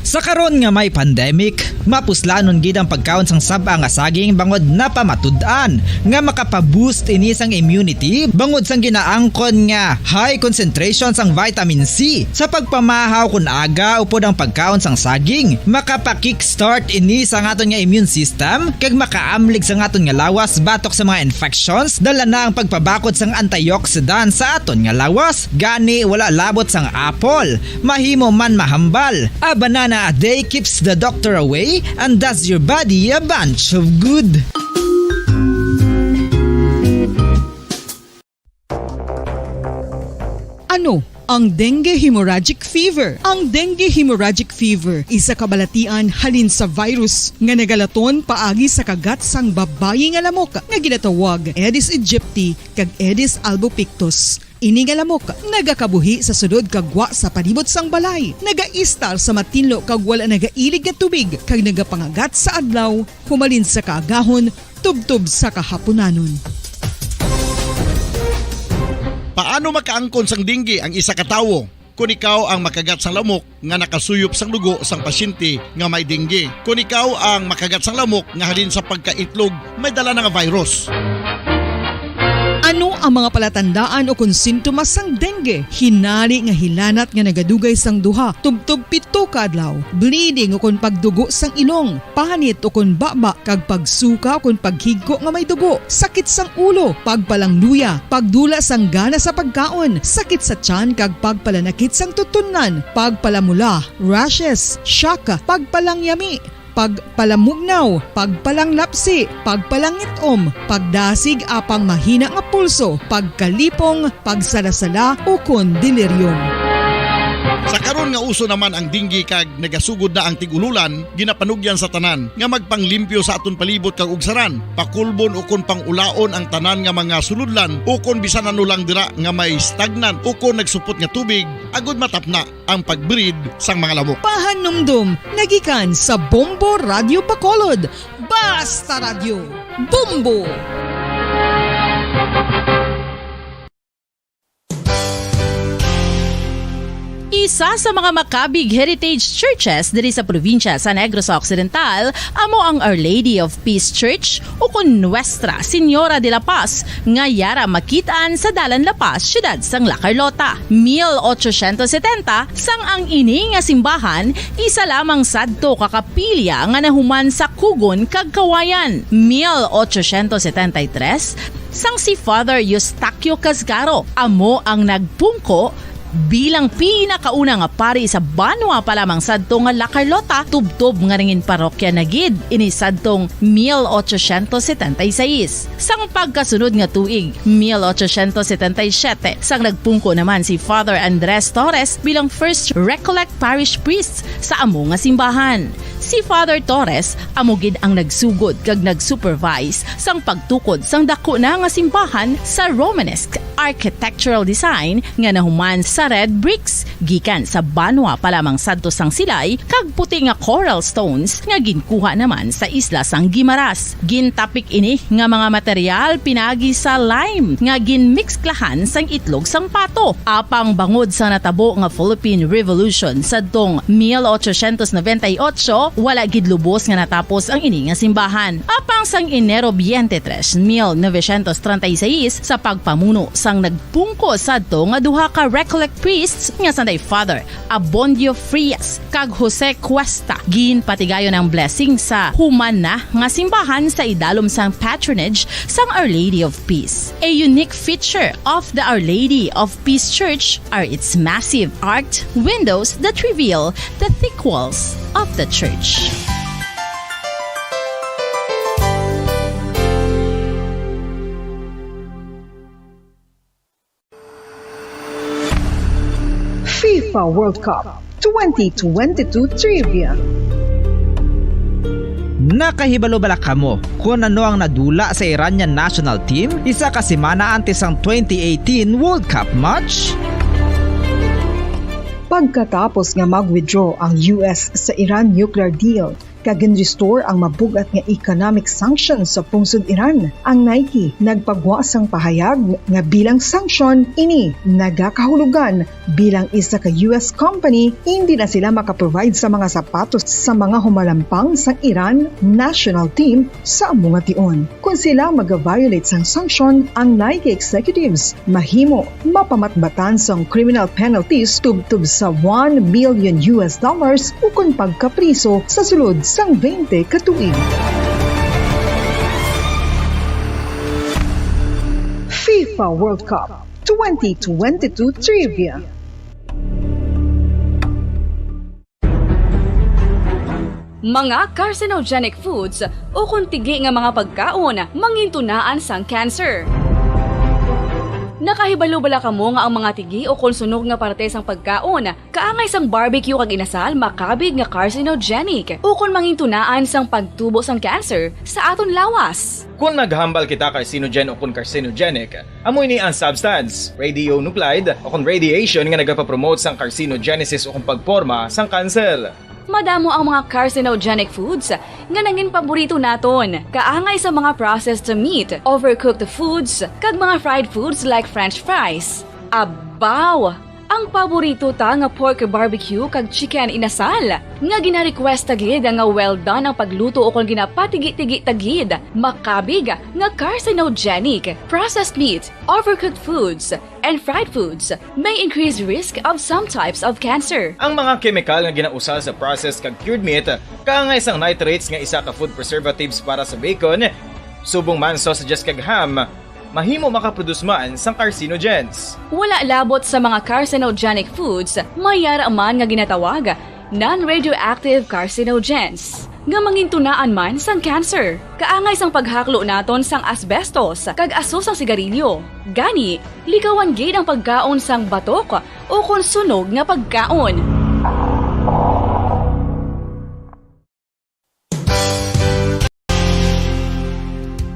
Sa karon nga may pandemic, mapuslanon gid ang pagkaon sang sab-a nga saging bangod napamatud-an nga makapa-boost ini sang immunity bangod sang ginaangkon nga high concentration sang vitamin C. Sa pagpamahaw kon aga upod ang pagkaon sang saging, makapa-kickstart ini sa aton nga immune system kag makaamlig sa aton nga lawas batok sa mga infections, dala na ang pagpabakod sang antioxidant sa aton nga lawas. Gani, wala labot sang apple, mahimo man mahambal. A banana a day keeps the doctor away and does your body a bunch of good. Ano ang dengue hemorrhagic fever? Ang dengue hemorrhagic fever isa ka balatian halin sa virus nga nagalaton paagi sa kagat sang babayi nga lamok nga ginatawag Aedes aegypti kag Aedes albopictus. Ini nga lamok nagakabuhi sa sulod kag gwa sa palibot sang balay, nagaistar sa matinlo kag wala nagailig nga tubig, kag nagapangagat sa adlaw humalin sa kaagahon tubtob sa kahapunanon. Paano makaangkon sang dengue ang isa ka tawo? Kon ikaw ang makagat sang lamok nga nakasuyop sang dugo sang pasyente nga may dengue. Kon ikaw ang makagat sang lamok nga halin sa pagkaitlog may dala na nga virus. Ano ang mga palatandaan ukon sintomas sang dengue? Hinari nga hilanat nga nagadugay sang duha tubtob pito ka adlaw, bleeding ukon pagdugo sang ilong, panit ukon baba, kag pagsuka ukon paghigko nga may dugo, sakit sang ulo, pagpalangluya, pagdula sang gana sa pagkaon, sakit sa tiyan kag pagpalanakit sang tutunlan, pagpalamula, rashes, shock, pagpalangyami, pagpalamugnaw, pagpalanglapsi, pagpalangit-om, pagdasig apang mahina nga pulso, pagkalipong, pagsalasala, ukon delirium. Sa karon nga uso naman ang dengue kag nagasugod na ang tig-ululan, ginapanugyan sa tanan nga magpanglimpyo sa aton palibot kag ugsaran, pakulbon ukon pang-ulaon ang tanan nga mga sulodlan ukon bisan ano lang dira nga may stagnant ukon nagsupot nga tubig agud matapna ang pag-breed sang mga lamok. Pahanumdom nga gikan sa Bombo Radyo Bacolod. Basta Radyo, Bombo! Isa sa mga makabig heritage churches diri sa probinsya sa Negros Occidental amo ang Our Lady of Peace Church, ukon Nuestra Señora de la Paz, nga yara makit-an sa Dalan La Paz, siyudad sang La Carlota. Mil ochocientos setenta, sang ang ini nga simbahan isa lamang sadto ka kapilya nga nahuman sa kugon kag kawayan. Mil ochocientos setenta y tres, sang si Father Eustaquio Casgaro amo ang nagpungko bilang pinakauna nga pari sa banwa pa lamang sadto nga La Carlota, tubtob nga nangin parokya na gid ini sadtong mil ochocientos setenta y seis. Sang pagkasunod nga tuig, mil ochocientos setenta y siete, sang nagpungko naman si Father Andres Torres bilang First Recollect Parish Priest sa amo nga simbahan. Si Father Torres amo gid ang nagsugod kag nag-supervise sang pagtukod sang daku na nga simbahan sa Romanesque architectural design nga nahuman sa red bricks gikan sa banwa pa lamang sadto sang Silay, kag puti nga coral stones nga ginkuha naman sa isla sang Guimaras. Gintapik ini nga mga material pinagi sa lime nga ginmiksklahan sang itlog sang pato. Apang bangod sa natabo nga Philippine Revolution sadtong mil ochocientos noventa y ocho, wala gid lubos nga natapos ang ini nga simbahan. Apang sang Enero twenty-three, mil novecientos treinta y seis, sa pagpamuno sang nagpungko sadto nga duha ka Recollect priests nga sanday Father Abondio Frias kag Jose Cuesta, ginpatigayon ang blessing sa human na nga simbahan sa idalom sang patronage sang Our Lady of Peace. A unique feature of the Our Lady of Peace Church are its massive arched windows that reveal the thick walls of the church. FIFA World Cup twenty twenty-two Trivia. Nakahibalo bala kamo kon ano ang nadula sa Iranian national team isa ka semana antes sang twenty eighteen World Cup match? Pagkatapos nga mag-withdraw ang U S sa Iran nuclear deal, kag gin-restore ang mabug-at nga economic sanctions sa pungsod Iran. Ang Nike nagpagwa sang pahayag nga bilang sanction ini nagakahulugan bilang isa ka U S company, hindi na sila makaprovide sa mga sapatos sa mga humalampang sang Iran national team sa amo nga tion. Kon sila maga-violate sang sanction, ang Nike executives mahimo mapamatbatan sang criminal penalties tubtob sa one million U S dollars ukon pagkapriso sa sulod sang twenty ka tuig. FIFA World Cup twenty twenty-two Trivia. Mga carcinogenic foods ukon tigi nga mga pagkaon mangintunaan sang cancer. Nakahibalo bala kamo nga ang mga tigi ukon sunog nga parte sang pagkaon, kaangay sang barbecue kag inasal, makabig nga carcinogenic ukon mangintunaan sang pagtubo sang cancer sa aton lawas? Kon naghambal kita carcinogen ukon carcinogenic, amo ini ang substance, radionuclide ukon radiation, nga nagapapromote sang carcinogenesis ukon pagporma sang kanser. Madamo ang mga carcinogenic foods nga nangin paborito naton, kaangay sa mga processed meat, overcooked foods, kag mga fried foods like French fries. Abaw! Ang paborito ta nga pork barbecue kag chicken inasal, nga gina-requesta gid nga well done ang pagluto ukon ginapatigi-tigi ta gid, makabig nga carcinogenic. Processed meat, overcooked foods, and fried foods may increase risk of some types of cancer. Ang mga kemikal nga ginausal sa processed kag cured meat, kaangay sang nitrates nga isa ka food preservatives para sa bacon, subong man sausages kag ham, mahimo makaproduce man sang carcinogens. Wala labot sa mga carcinogenic foods, may yara man nga ginatawag non-radioactive carcinogens, nga mangintunaan man sang cancer. Kaangay sang paghaklo naton sang asbestos kag aso sang sigarilyo. Gani, likawan gid ang pagkaon sang batok ukon sunog nga pagkaon.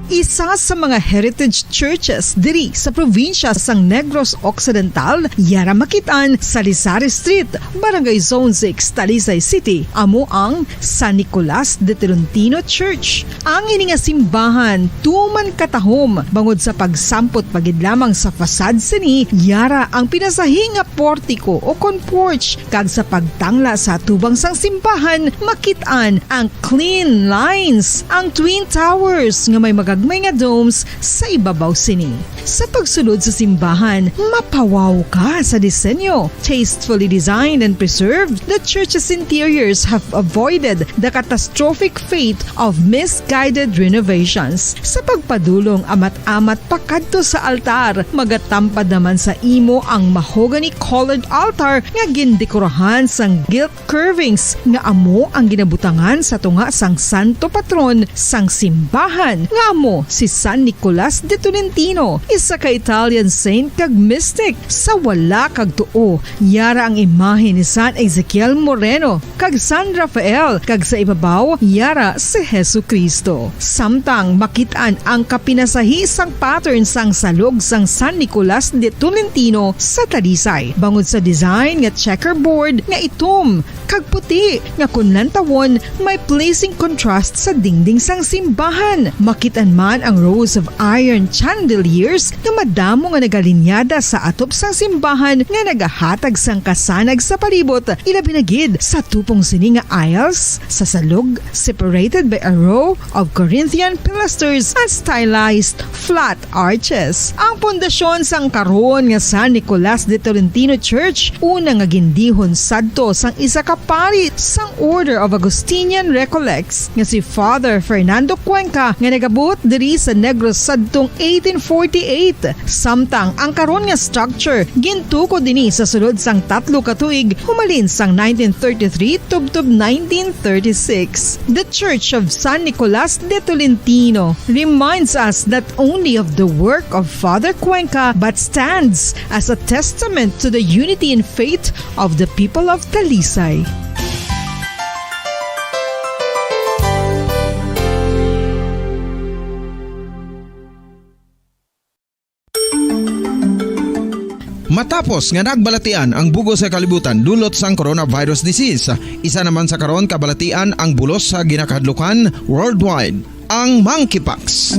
Isa sa mga heritage churches diri sa probinsya sang Negros Occidental, yara makit-an sa Lizares Street, Barangay Zone six, Talisay City, amo ang San Nicolas de Tolentino Church. Ang ini nga simbahan tuman katahom, bangod sa pagsampot pa gid lamang sa facade sini, yara ang pinasahi nga portiko ukon porch, kag sa pagtangla sa atubang sang simbahan, makit-an ang clean lines, ang twin towers nga may magagmay nga domes sa ibabaw sini. Sa pagsulod sa simbahan, mapawaw ka sa disenyo. Tastefully designed and preserved, the church's interiors have avoided the catastrophic fate of misguided renovations. Sa pagpadulong amat-amat pakadto sa altar, magatampad naman sa imo ang mahogany-colored altar nga gindekorahan sang gilt curvings nga amo ang ginabutangan sa tunga sang santo patron sang simbahan, nga amo Si San Nicolas de Tolentino, isa ka Italian saint kag mystic. Sa wala kag tuo, yara ang imahe ni San Ezekiel Moreno kag San Rafael, kag sa ibabaw, yara si Jesu-Cristo. Samtang makit-an ang kapinasahi sang pattern sang salog sang San Nicolas de Tolentino sa Talisay, bangod sa design nga checkerboard nga itom kag puti nga kon lantawon may pleasing contrast sa dingding sang simbahan. Makit-an man ang rows of iron chandeliers nga madamo nga nagalinyada sa atop sang simbahan nga nagahatag sang kasanag sa palibot, ilabi na gid sa tupong sini nga aisles sa salog, separated by a row of Corinthian pilasters and stylized flat arches. Ang pundasyon sang karon nga San Nicolas de Tolentino Church, una nga gindihon sadto sang isa ka pari sang Order of Augustinian Recollects nga si Father Fernando Cuenca, nga nagabot diri sa Negros sadtong eighteen forty-eight. Samtang ang karon nga structure gintukod ini sa sulod sang tatlo ka tuig, humalin sang nineteen thirty-three tubtob nineteen thirty-six. The Church of San Nicolas de Tolentino reminds us not only of the work of Father Cuenca, but stands as a testament to the unity in faith of the people of Talisay. Matapos nga nagbalatian ang bug-os nga kalibutan dulot sang coronavirus disease, isa naman sa karon kabalatian ang bulos sa ginakahadlukan worldwide, ang monkeypox.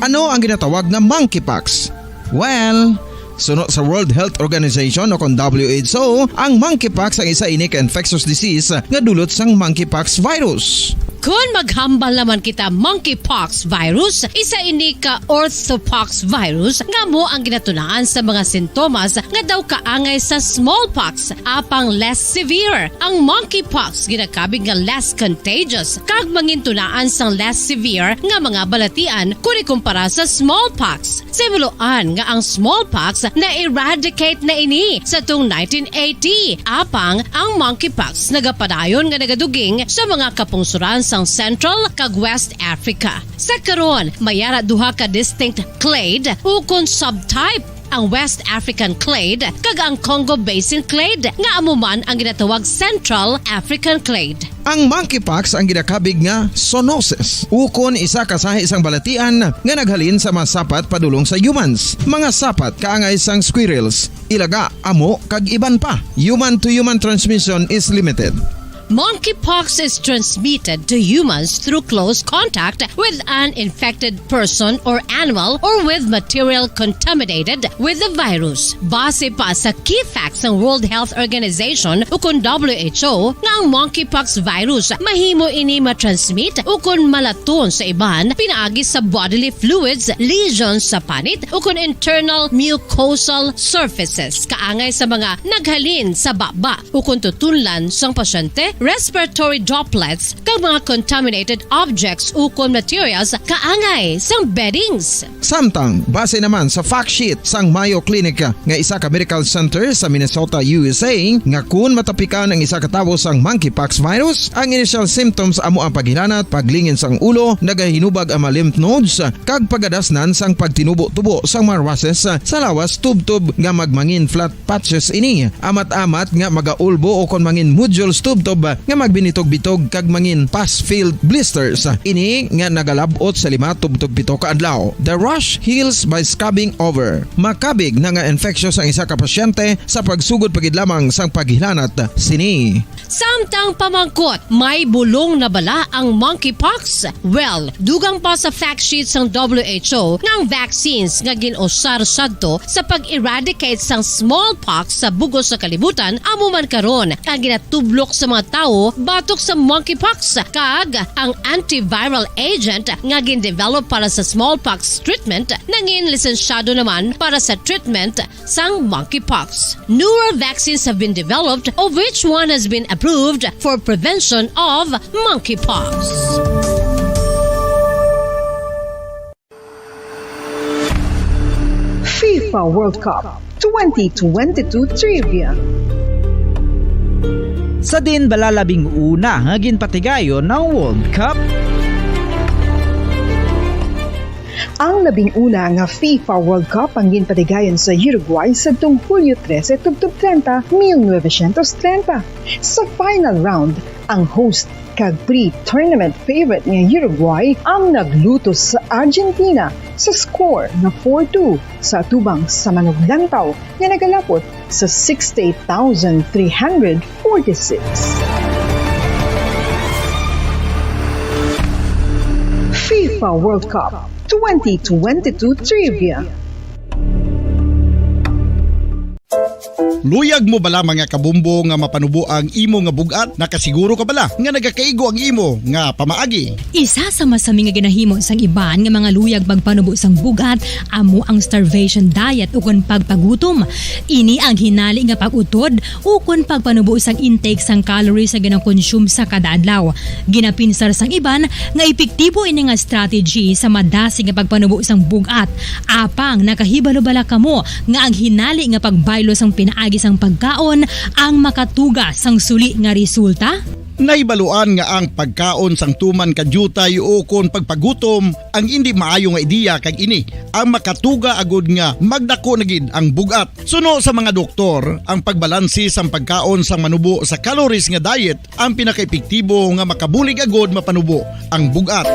Ano ang ginatawag nga monkeypox? Well, suno sa World Health Organization o kon W H O, ang monkeypox ang isa ini ka infectious disease nga dulot sang monkeypox virus. Kon maghambal naman kita monkeypox virus, isa ini ka orthopox virus nga amo ang ginatunaan sa mga sintomas nga daw kaangay sa smallpox, apang less severe. Ang monkeypox ginakabig nga less contagious kag mangintunaan sang less severe nga mga balatian kon ikumpara sa smallpox. Sa himuloan nga ang smallpox na-eradicate na ini sa tung nineteen eighty, apang ang monkeypox nagapadayon nga nagaduging sa mga kapungsoran sang Central kag West Africa. Sa karon, may ara duha ka distinct clade ukon subtype, ang West African clade kag ang Congo Basin clade, nga amo man ang ginatawag Central African clade. Ang monkeypox ang ginakabig nga zoonosis, ukon isa ka sahi sang balatian nga naghalin sa mga sapat padulong sa humans. Mga sapat kaangay sang squirrels, ilaga, amo, kag iban pa. Human-to-human transmission is limited. Monkeypox is transmitted to humans through close contact with an infected person or animal or with material contaminated with the virus. Base pa sa key facts sang World Health Organization ukon W H O, nga ang monkeypox virus mahimo ini matransmit ukon malaton sa iban pinaagi sa bodily fluids, lesions sa panit, ukon internal mucosal surfaces kaangay sa mga naghalin sa baba ukon tutunlan sang pasyente, respiratory droplets, kag mga contaminated objects ukon materials kaangay sang beddings. Samtang, base naman sa fact sheet sang Mayo Clinic, nga isa ka medical center sa Minnesota, U S A, nga kun matapikan ang isa ka tawo sang monkeypox virus, ang initial symptoms amo ang paghilanat, paglingin sang ulo, nagahinubag ang mga lymph nodes, kag pagadasnan sang pagtinubo-tubo sang mga rashes sa lawas tubtob nga magmangin flat patches ini, amat-amat nga magaulbo ukon mangin nodules tubtob nga magbinitog-bitog kag mangin pus-filled blisters. Ini nga nagalab-ot sa lima tubtob pito ka adlaw. The rash heals by scabbing over. Makabig na nga infectious ang isa ka pasyente sa pagsugod pa gid lamang sang paghilanat sini. Samtang pamangkot, may bulong na bala ang monkeypox? Well, dugang pa sa fact sheet sang W H O nga ang vaccines nga gin-usar sadto sa pag-eradicate sang smallpox sa bug-os nga kalibutan, amo man karon ang ginatublok sa mga tawo batok sa monkeypox, kag ang antiviral agent nga gin-develop para sa smallpox treatment nangin lisensyado naman para sa treatment sang monkeypox. Newer vaccines have been developed, of which one has been approved for prevention of monkeypox. FIFA World Cup twenty twenty-two Trivia. Sa diin bala labing una nga ginpatigayon ang World Cup? Ang labing una nga FIFA World Cup ang ginpatigayon sa Uruguay sadtong Hulyo trese tubtob treinta, mil novecientos treinta. Sa final round, ang host kag pre-tournament favorite nga Uruguay ang naglutos sa Argentina sa score nga four two sa atubang sa manuglantaw nga nagalapot sa sixty-eight thousand three hundred forty-six. FIFA World Cup twenty twenty-two Trivia. Luyag mo bala, mga kabumbo, nga mapanubo ang imo nga bug-at? Nakasiguro ka bala nga nagakaigo ang imo nga pamaagi? Isa sa masami nga ginahimo sang iban nga mga luyag pagpanubo sang bug-at amo ang starvation diet ukon pagpagutom. Ini ang hinali nga pag-utod ukon pagpanubo sang intake sang calories nga ginakonsume sa kada adlaw. Ginapinsar sang iban nga epektibo ini nga strategy sa madasig nga pagpanubo sang bug-at. Apang nakahibalo bala kamo nga ang hinali nga pagbaylo sang pinaagi sang pagkaon ang makatuga sang suli nga resulta? Nahibaluan nga ang pagkaon sang tuman ka diutay ukon pagpagutom ang indi maayo nga ideya, kag ini ang makatuga agud nga magdako na gid ang bug-at. Suno sa mga doktor, ang pagbalanse sang pagkaon sang manubo sa calories nga diet ang pinakaepektibo nga makabulig agud mapanubo ang bug-at.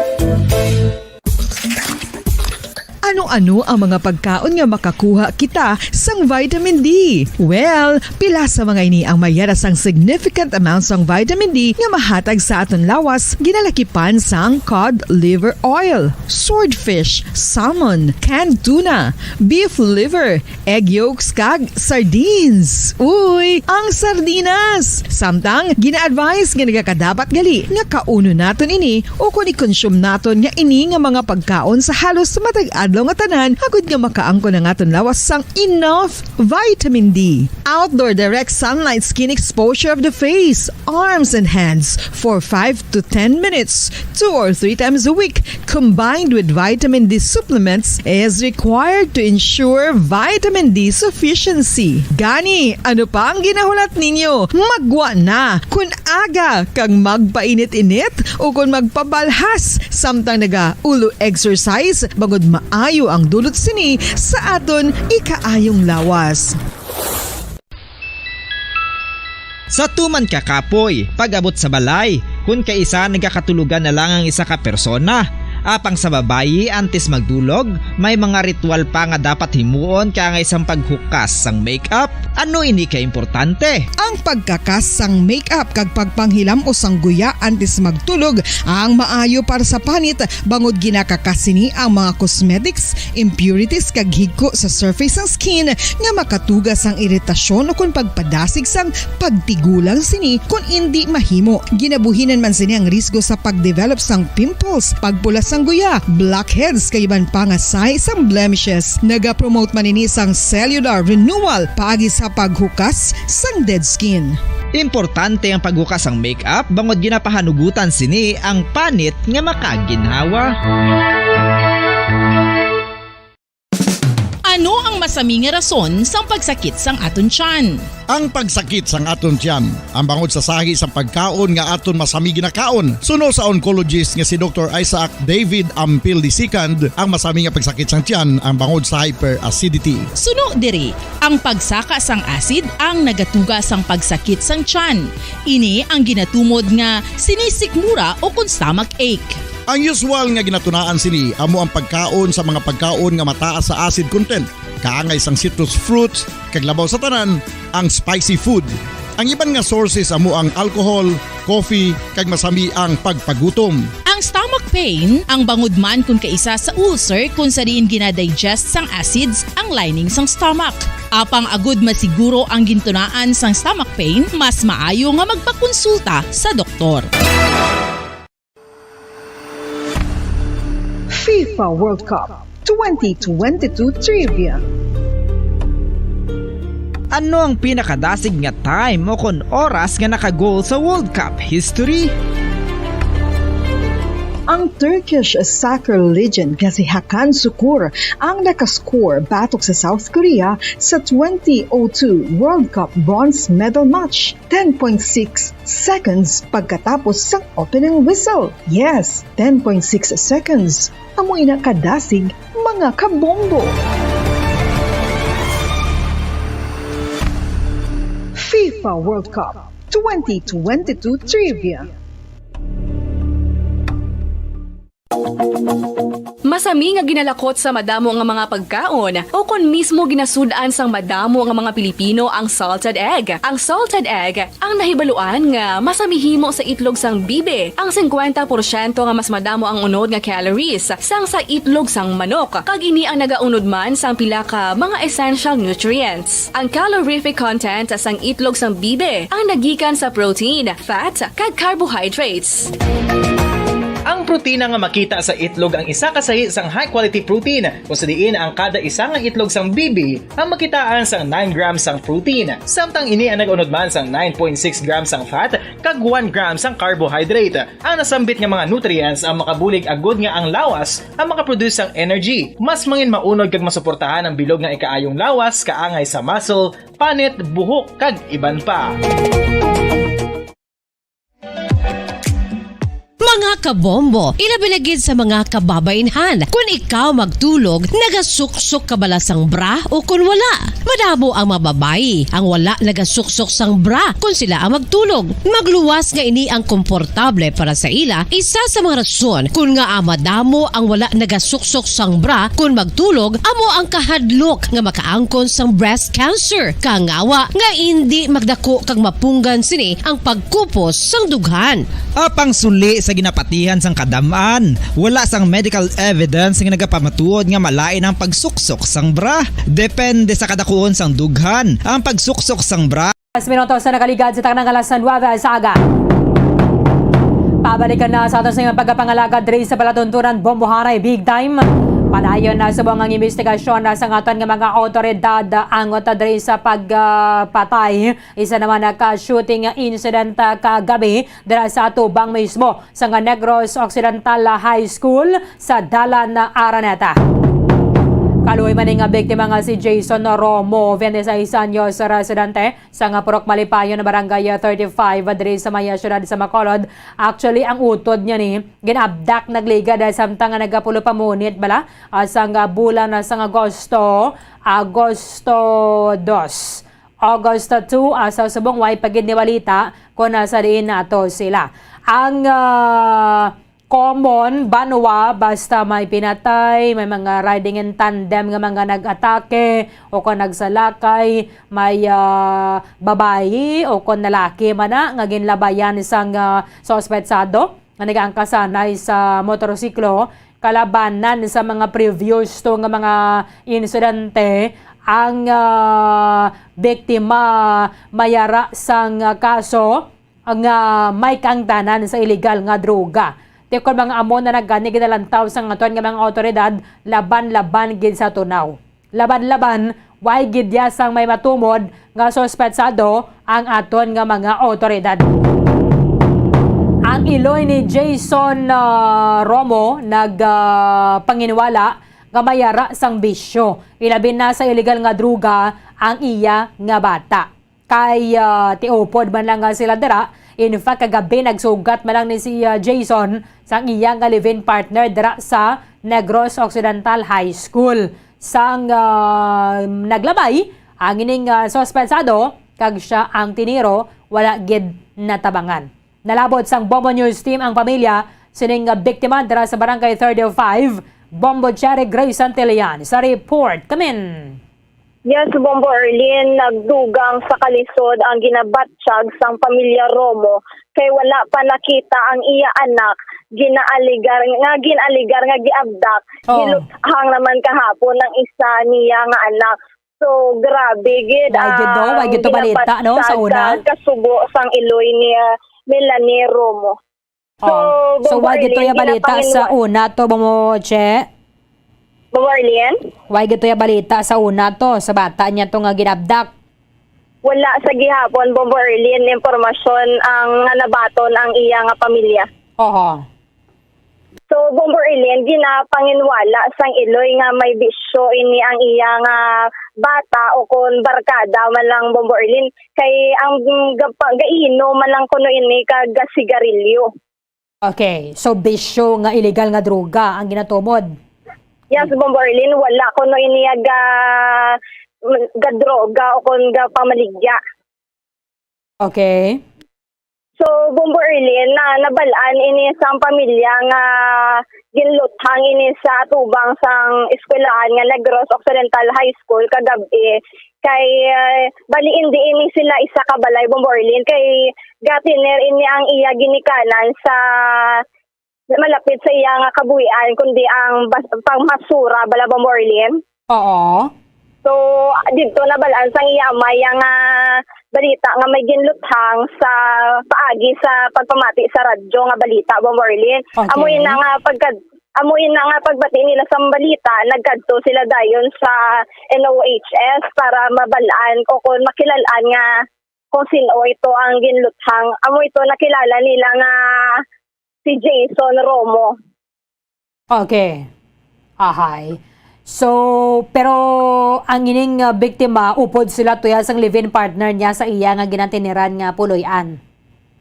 Ano-ano ang mga pagkaon nga makakuha kita sang vitamin D? Well, pila sa mga ini ang mayara sang significant amount sang vitamin D nga mahatag sa aton lawas, ginalakipan sang cod liver oil, swordfish, salmon, canned tuna, beef liver, egg yolks, kag sardines. Uy, ang sardinas! Samtang gina-advise nga nagakadapat gali nga kaunon naton ini ukon i-consume naton nga ini nga mga pagkaon sa halos matag adlaw nga tanan, agud nga makaangkon ang aton lawas sang enough vitamin D. Outdoor direct sunlight skin exposure of the face, arms, and hands for five to ten minutes, two or three times a week, combined with vitamin D supplements, is required to ensure vitamin D sufficiency. Gani, ano pa ang ginahulat ninyo? Maggwa na! Kun aga kag magpainit-init ukon magpabalhas samtang naga-ulo exercise, bangod maayo ang dulot sini sa aton ikaayong lawas. Sa tuman ka kapoy, pag-abot sa balay, kun kaisa nagakatulogan na lang ang isa ka persona. Apang sa babayi, antes magdulog, may mga ritual pa nga dapat himuon kaangay sang paghukas sang makeup. Ano ini ka importante? Ang pagkakas sang makeup kag pagpanghilam-os sang guya antes magtulog ang maayo para sa panit, bangod ginakakas sini ang mga cosmetics, impurities kag higko sa surface sang skin nga makatuga sang iritasyon ukon pagpadasig sang pagtigulang sini kon indi mahimo. Ginabuhinan man sini ang risgo sa pagdevelop sang pimples, pagpula sang guya, blackheads, kag iban pa nga sign sang blemishes. Nagapromote man ini sang cellular renewal paagi sa paghukas sang dead skin. Importante ang paghukas sang makeup bangod ginapahanugutan sini ang panit nga makaginhawa. Ano ang masami nga rason sang pagsakit sang aton tiyan? Ang pagsakit sang aton tiyan, ang bangod sa sahi sang pagkaon nga aton masami ginakaon. Suno sa oncologist nga si Doktor Isaac David Ampil the second, ang masami nga pagsakit sang tiyan ang bangod sa hyperacidity. Suno diri, ang pagsaka sang acid ang nagatuga sang pagsakit sang tiyan. Ini ang ginatumod nga sinisikmura ukon stomach ache. Ang usual nga ginatunaan sini amo ang pagkaon sa mga pagkaon nga mataas sa acid content, kaangay sang citrus fruits, kag labaw sa tanan, ang spicy food. Ang iban nga sources amo ang alcohol, coffee, kag masami ang pagpagutom. Ang stomach pain, ang bangod man kon kaisa sa ulcer kon sa diin gina-digest sang acids ang lining sang stomach. Apang agud masiguro ang gintunaan sang stomach pain, mas maayo nga magpakonsulta sa doktor. FIFA World Cup twenty twenty-two Trivia. Ano ang pinakadasig nga time o kon oras nga naka-goal sa World Cup history? Ang Turkish soccer legend nga si Hakan Sukur ang nakascore batok sa South Korea sa twenty oh two World Cup bronze medal match, ten point six seconds pagkatapos sang opening whistle. Yes, ten point six seconds. Amo ina kadasig, mga kabombo. FIFA World Cup twenty twenty-two Trivia. Masami nga ginalakot sa madamo nga mga pagkaon, o kon mismo ginasud-an sang madamo nga mga Pilipino ang salted egg. Ang salted egg ang nahibaluan nga masami himo sa itlog sang bibi, ang singkwenta porsyento nga mas madamo ang unod nga calories sang sa itlog sang manok, kag ini ang nagaunod man sang pila ka mga essential nutrients. Ang calorific content sang itlog sang bibi ang nagikan sa protein, fat, kag carbohydrates. Ang protina nga makita sa itlog ang isa ka sahi sang high-quality protein, kung sa diin ang kada isa nga itlog sang bibi ang makitaan sang nine grams sang protein, samtang ini ang nag-unod man sang nine point six grams sang fat kag one gram sang carbohydrate. Ang nasambit nga mga nutrients ang makabulig agud nga ang lawas ang makaproduce sang energy. Mas mangin maunod kag masuportahan ang bilog nga ikaayong lawas, kaangay sa muscle, panit, buhok, kag iban pa. Mga kabombo, ilabi na gid sa mga kababaynhan. Kun ikaw magtulog, nagasuksok ka bala sang bra o kun wala? Madamo ang mga babayi ang wala nagasuksok sang bra kun sila ang magtulog. Magluwas nga ini ang komportable para sa ila, isa sa mga rason kun ngaa madamo ang wala nagasuksok sang bra kun magtulog amo ang kahadlok nga makaangkon sang breast cancer. Kangawa nga indi magdako kag mapunggan sini ang pagkupos sang dughan. Apang suli sa ginapatihan sang kadam-an, wala sang medical evidence nga nagapamatuod nga malain ang pagsuksok sang bra. Depende sa kadakuon sang dughan ang pagsuksok sang bra. Mas minuto sa nakaligad sa tanang alas nuebe sa aga. Pabalikan na sa aton sa inyong pagkapangalagad diri sa palatuntunan, Bombohanay Big Time. Padayon na subong ang investigasyon na sa aton nga mga awtoridad angot diri sa pagpatay. Isa naman na ka shooting incident, ah, kagabi dira sa atubang mismo sa nga Negros Occidental High School sa Dalan Araneta. Kaluoy man ni nga biktima nga si Jason Romo, twenty-six anyos, residente sa nga Purok Malipayon, Barangay thirty-five, diri sa may siyudad sa Bacolod. Actually, ang utod niya ni gin-abduct, nagligad, ah, samtang nga nagapulo pa munit bala, ah, sang, ah, bulan na sang Agosto, Agosto dos. August two, ah, sa subong way pa gid ni balita kung nasa diin nato sila. Ang, ah, common, banwa, basta may pinatay, may mga riding in tandem nga mga nag-atake o kung nagsalakay, may, ah, babayi o kung lalaki man na nga ginlabayan sang, ah, suspetsado nga nagaangkasanay sa motorsiklo, kalabanan sa mga previous to nga mga insidente, ang, ah, biktima mayara sang kaso nga may kaangtanan sa iligal nga droga. Tikon mga amo na nagani ginalantaw sang aton nga mga awtoridad laban-laban gid sa tunaw. Laban-laban, way gid ya sang may matumod nga suspetsado ang aton nga mga awtoridad. Ang iloy ni Jason, ah, Romo nag, ah, panginwala nga mayara sang bisyo, ilabi na sa iligal nga droga ang iya nga bata. Kay, ah, tiupod man lang nga sila dira. In fact, kagabi nagsugat man lang ni si, ah, Jason sang iya nga live-in partner dira sa Negros Occidental High School. Sang, ah, naglabay ang ining, ah, suspetsado kag sia ang tiniro, wala gid natabangan. Nalabot sang Bombo News Team ang pamilya sining, ah, biktima dira sa Barangay thirty-five. Bombo Cherry Grace Santillan sa report. Kamin. Yes, Bombo Erlin, nagdugang sa kalisod ang ginabatsyag sang pamilya Romo kay wala pa nakita ang iya anak, ginaaligar, nga ginaaligar nga giabdak. Oh. Giluthang naman kahapon ang isa niya nga anak. So, grabe gid. Why gid, no? Why gid to balita, no? Sa una? Ang ginabatsyag kag kasubo sang iloy ni, ah, Melanie Romo. So, oh. So, Bombo Arlene, why gid to ya balita sa una to, Bombo Che? Bombo Arlene? Why gid to ya balita sa una to, sa bata niya to nga ginabdak? Wala sa gihapon, Bombo Arlene, impormasyon ang nga nabaton ang iya nga pamilya. Oho. So, Bombo Erlin, ginapanginwala sang iloy nga may bisyo ini ang iya nga bata o kon barkada man lang, Bombo Erlin, kay ang, mm, gapa-, gainom man lang kuno ini kag gasigarilyo. Okay, so bisyo nga illegal nga droga ang ginatumod. Yes, Bombo Erlin, wala kuno ini ga, gadroga o kon gapamaligya. Okay. So, Bombo Erlin, na nabal-an ini sang pamilya nga ginluthang ini sa atubang sang eskwelahan nga Negros Occidental High School kagab-i. Kay, eh, bali, indi ini sila isa ka balay, Bombo Erlin, kay gatiner ini ang iya ginikanan sa malapit sa iya nga kabuhian, kundi ang bas-, pangmasura bala, Bombo Erlin. Oo. So, didto nabal-an sang iya amay ang, ah, balita nga may ginluthang sa paagi sa pagpamati sa radyo nga balita, Bombo Erlin. Okay. Amo ina nga pagkad amo ina nga pagbati nila sa balita, nagkadto sila dayon sa N O H S para mabal-an o kon makilal-an nga kung sin-o ito ang ginluthang. Amo ito nakilala nila nga si Jason Romo. Okay. Ahay. So, pero ang ining, ah, biktima, upod sila tuya sang live-in partner niya sa iya nga ginatiniran nga puloy-an.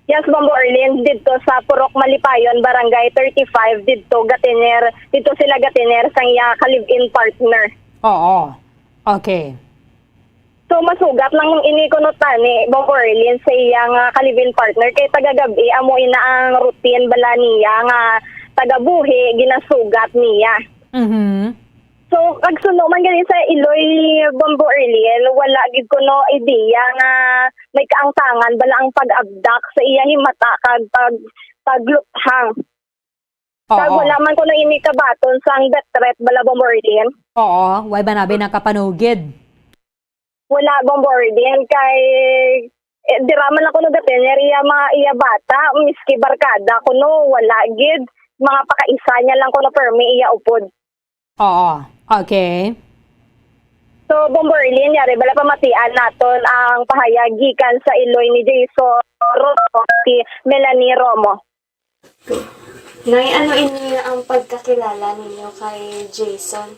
Yes, Bombo Erlin, didto sa Purok Malipayon, Barangay thirty-five, didto gatiner, didto sila gatiner sang iya ka live-in partner. Oo. Okay. So, masugat lang ini kuno tani, Bombo Erlin, sa iya nga ka live-in partner kay taga gab-i amo ina ang routine bala niya nga taga buhi ginasugat niya. Mhm. So, kag suno man gani sa iloy, Bombo Erlin, wala gid kuno ideya nga may kaangtangan bala ang pag-abdak sa iya himata kag pag pagluthang. Kag Oo. Wala man kuno ini kabaton sang death threat bala, Bombo Erlin. Oo, way ba nabi nakapanugid? Wala, Bombo Erlin, kay, eh, dira man lang kuno gatiner iya mga iya bata, miski barkada kuno, wala gid. Mga pakaisa niya lang kuno permi iya upod. Oo. Okay. So, Bombo Erlin, yari bala pamatian naton ang pahayag gikan sa iloy ni Jason Romo, si Melanie Romo. Nay, ano ini ang pagkakilala ninyo kay Jason?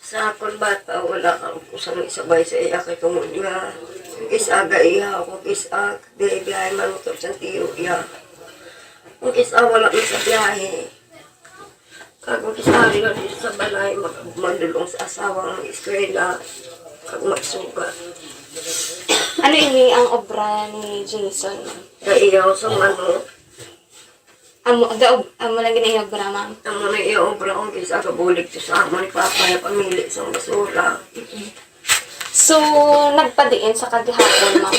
Sa akon bata, wala ako sang isabay sa iya kay tungod nga kis-aga iya ako, kis-ag, di biyahe man motor sa tiyo iya. Kung kis-a, wala man sa biyahe. Kag kung kis-a, rin dito sa balay, mag magdulong sa asawa ng eskwela, kag magsuga. Ano ini ang obra ni Jason? Kay iya sa ano, Amo, gaob, amo lang gina iya obra, ma'am. Amo na iya obra kung kis-a gabulig to sa amo ni Papa nga pamili sang basura. So, nagpadiin sa kagihapon, ma'am.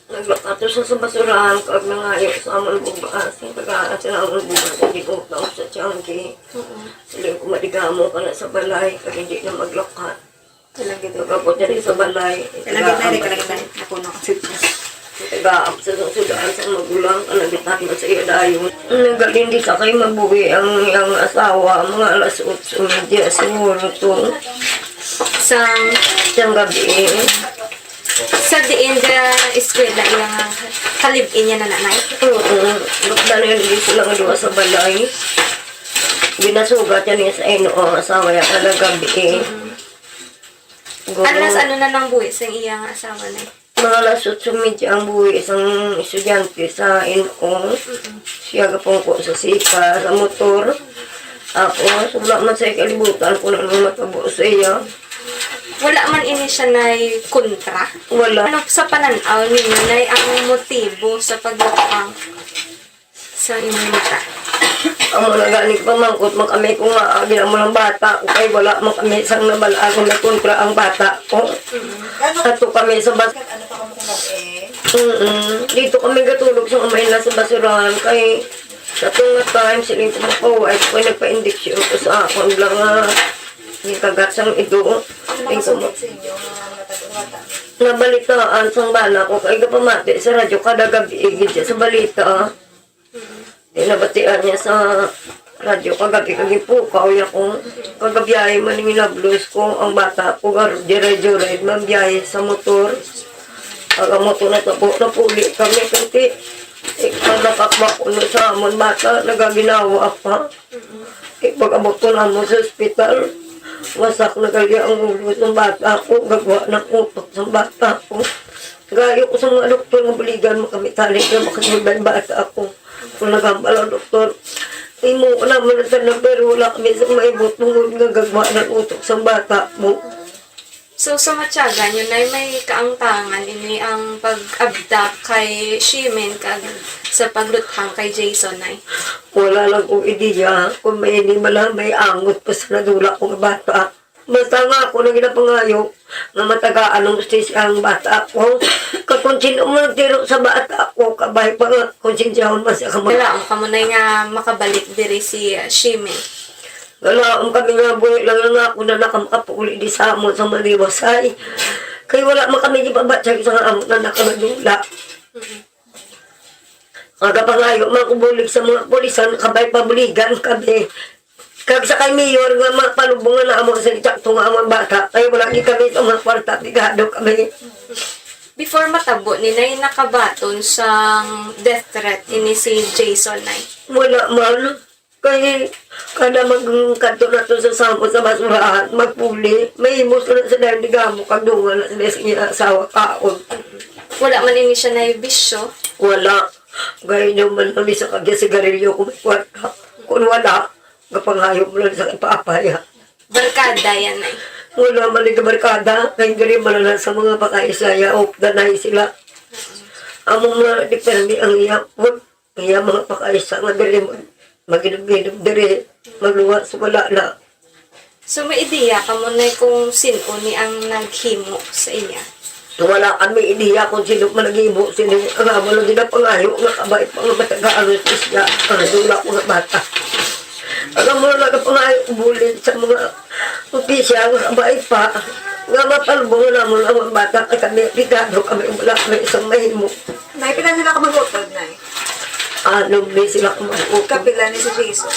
Naglakat to sa, sa basurahan kag nangayo sa amon bugas. Ang tagaan sa amon bugas, hindi ko pa sa tiyangki. Siling ko madigamo ka na sa balay, kag hindi na maglakat. Kalagit. Pagkapot diri sa balay. Kalagit na rin, kalagit na rin. Napuno ang sitwasyon. Tagaan sa susugaan sa magulang, kalagit na rin sa iya dayon. Nagaling di sa kay mabuhi ang iyang asawa, mga alas otso medya siguro to. Sa, Siyang gabi. Sa diin ga eskwela iya nga kalib-in niya na nanay? Oo. Lukdan na yun, di sila nga duha sa balay. Ginasugat yan yung sa ino, ang asawa niya, kada gabi eh. Guro, Alas ano na nang buhi sa iya nga asawa na? Mga alas otso medya ang buhi isang estudyante sa N O. Siya gapungko sa sika, sa motor. Tapos, wala man sa kalibutan kung ano matabo sa iya. Wala man ini siya nay kontra? Wala. Ano sa pananaw ninyo nay ang motibo sa paglapang sa inyong mata? Amo na gani pamangkot man kami kung nga, ah, gina mo lang bata ko kay wala man kami sang nabal-an kung may kontra ang bata ko. Ato kami sa bas- Mm-mm. Dito kami gatulog sa amay na sa basurahan kay sa tunga time, siling ko makawa, ay ko nagpa-injection ko sa akon lang nga gikagat sang ido. Siling ko mo- Nabalitaan sang bana ko kay gapamati sa radyo kada gabi, gid siya sa balita. Di nabatian niya sa radyo kagabi, kag gipukaw niya ko. Kagabiyahe man ning hinablos ko, ang bata ko, gar-, diray-diray man biyahe sa motor. Kag ang motor na tapo, napuli kami, kanti. Ikaw nakakwa ko na sa amon bata, nagaginawa pa. Ipag-abot ko na mo sa ospital. Wasak na gali ang ulo ng bata ko, gagwa ng utok sa bata ko. Gayo ko sa mga doktor nga buligan mo kami tali na makasulbay bata ko. Kung nagambal ang doktor, imo ko naman ang tanan, pero wala kami sa maibot tungod nga gagwa ng utok sa bata mo. So, sa matyaga nyo, Nay, may kaangtangan ini ang pag-abdak kay Shimin kag sa pagluthang kay Jason, Nay? Wala lang kong ideya kung may ini man lang may angot pa sa nadula kong bata. Basta nga ako nang ginapangayo nga matagaan ng hustisya ang bata ko. Kag kung sino man nagtiro sa bata ko, kabay pa nga kung sinsyahon man siya kamay. Wala ang kamunay nga makabalik diri si Shimin. Galaom kami nga buhi lang nga ako na nakamakapuli di sa amon sa maliwasay. Kay wala man kami gipabatyag sa amon na nakamadula. Nagapangayo man ko bulig sa mga pulisan, kabay pabuligan kami. Kag sa kay mayor nga mapalubong na amo sa insakto nga amon bata, kay wala gid kami sa mga kwarta, pigado kami. Before matabo ni, Nay, nakabaton sang death threat ini si Jason, Nay? Wala man. Kay kada magkadto nato sa samot sa basurahan, magpuli, mahimo sila sa dahil digamo kag dungan na sila sa iyang asawa kaon. Wala man ini siya nahibisyo? Wala. Kay daw man lang sa kagya sigarilyo kung may kwarta. Kung wala, gapangayo mo lang sa ipapaya. Barkada yan, Nay? Wala man ni barkada, kay diri man lang sa mga pakaisaya, of the night sila. Amo nga, di permi ang iya. Iya mga pakaisa nga diri mag-, mag-inom-inom diri, magluwas, wala na. So, may ideya ka mo, Nay, kung sin-o ni ang naghimo sa iya? Wala kami ideya kung sino man naghimo sini. Ang amo lang ginapangayo nga kabay pa nga matagaan ang hustisya, ang dula ko nga bata. Ang amo lang nagapangayo bulig sa mga opisya nga kabay pa nga mapalubungan namon ang mga bata kay kami, pigado kami, wala kami isang mahimo. Nay, pila sila ka mag-utod, Nay? Ano, may sila ka mag-utod? Kapila ni si Jason?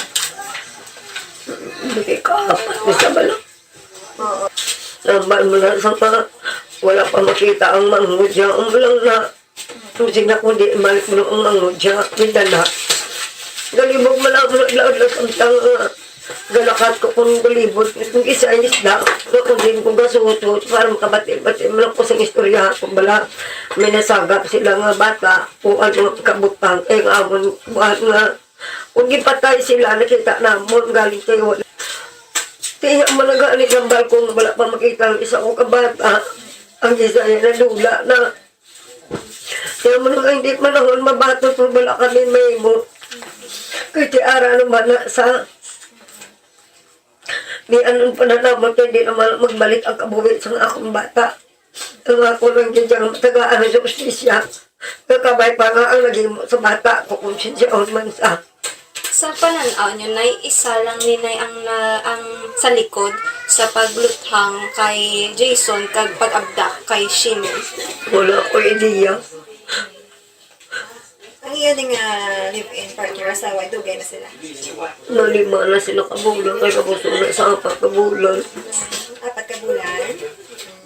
Hindi ka apat ni sa bala. Oo. Nambal mo lang sa mga wala pa makita ang manghudya. Ang lang na, kung sila kung di, malik mo ang manghudya, may dala. Galibog mo lang, laod lang samtang, ah, galakat ko kung galibot, kung isa ay isda, nga kung din kung gasuto, para makabati-bati mo lang ko sa istorya, kung bala, may nasagap sila nga bata, o ano, kabutang, eh, nga amon, kuwan nga, kung gipatay sila, nakita namon, galing kayo, wala. Tiya mo lang galing ang balkon, wala pa makita ang isa ko kabata, ang isa ay nadula na. Kaya mo nung hindi panahon, mabato po wala kami may mo. Kay ti ara naman na sa, di anong pananaman, kaya di naman magbalik ang kabuhi sa akong bata. Ang ako lang dyan dyan, matagaan sa ustisya. Kakabay pa nga ang naghimo sa bata ko kung sinsyaon man sa. Sa panan-aw niyo, Nay, isa lang ni Nay ang na, ang sa likod sa pagluthang kay Jason kag pag-abdak kay Shimmy? Wala ko ideya. Ang iya ning, ah, live-in partner, asawa, dugay na sila? Nalima na sila ka bulan, kay kabuso na sa apat ka bulan. Apat ka bulan?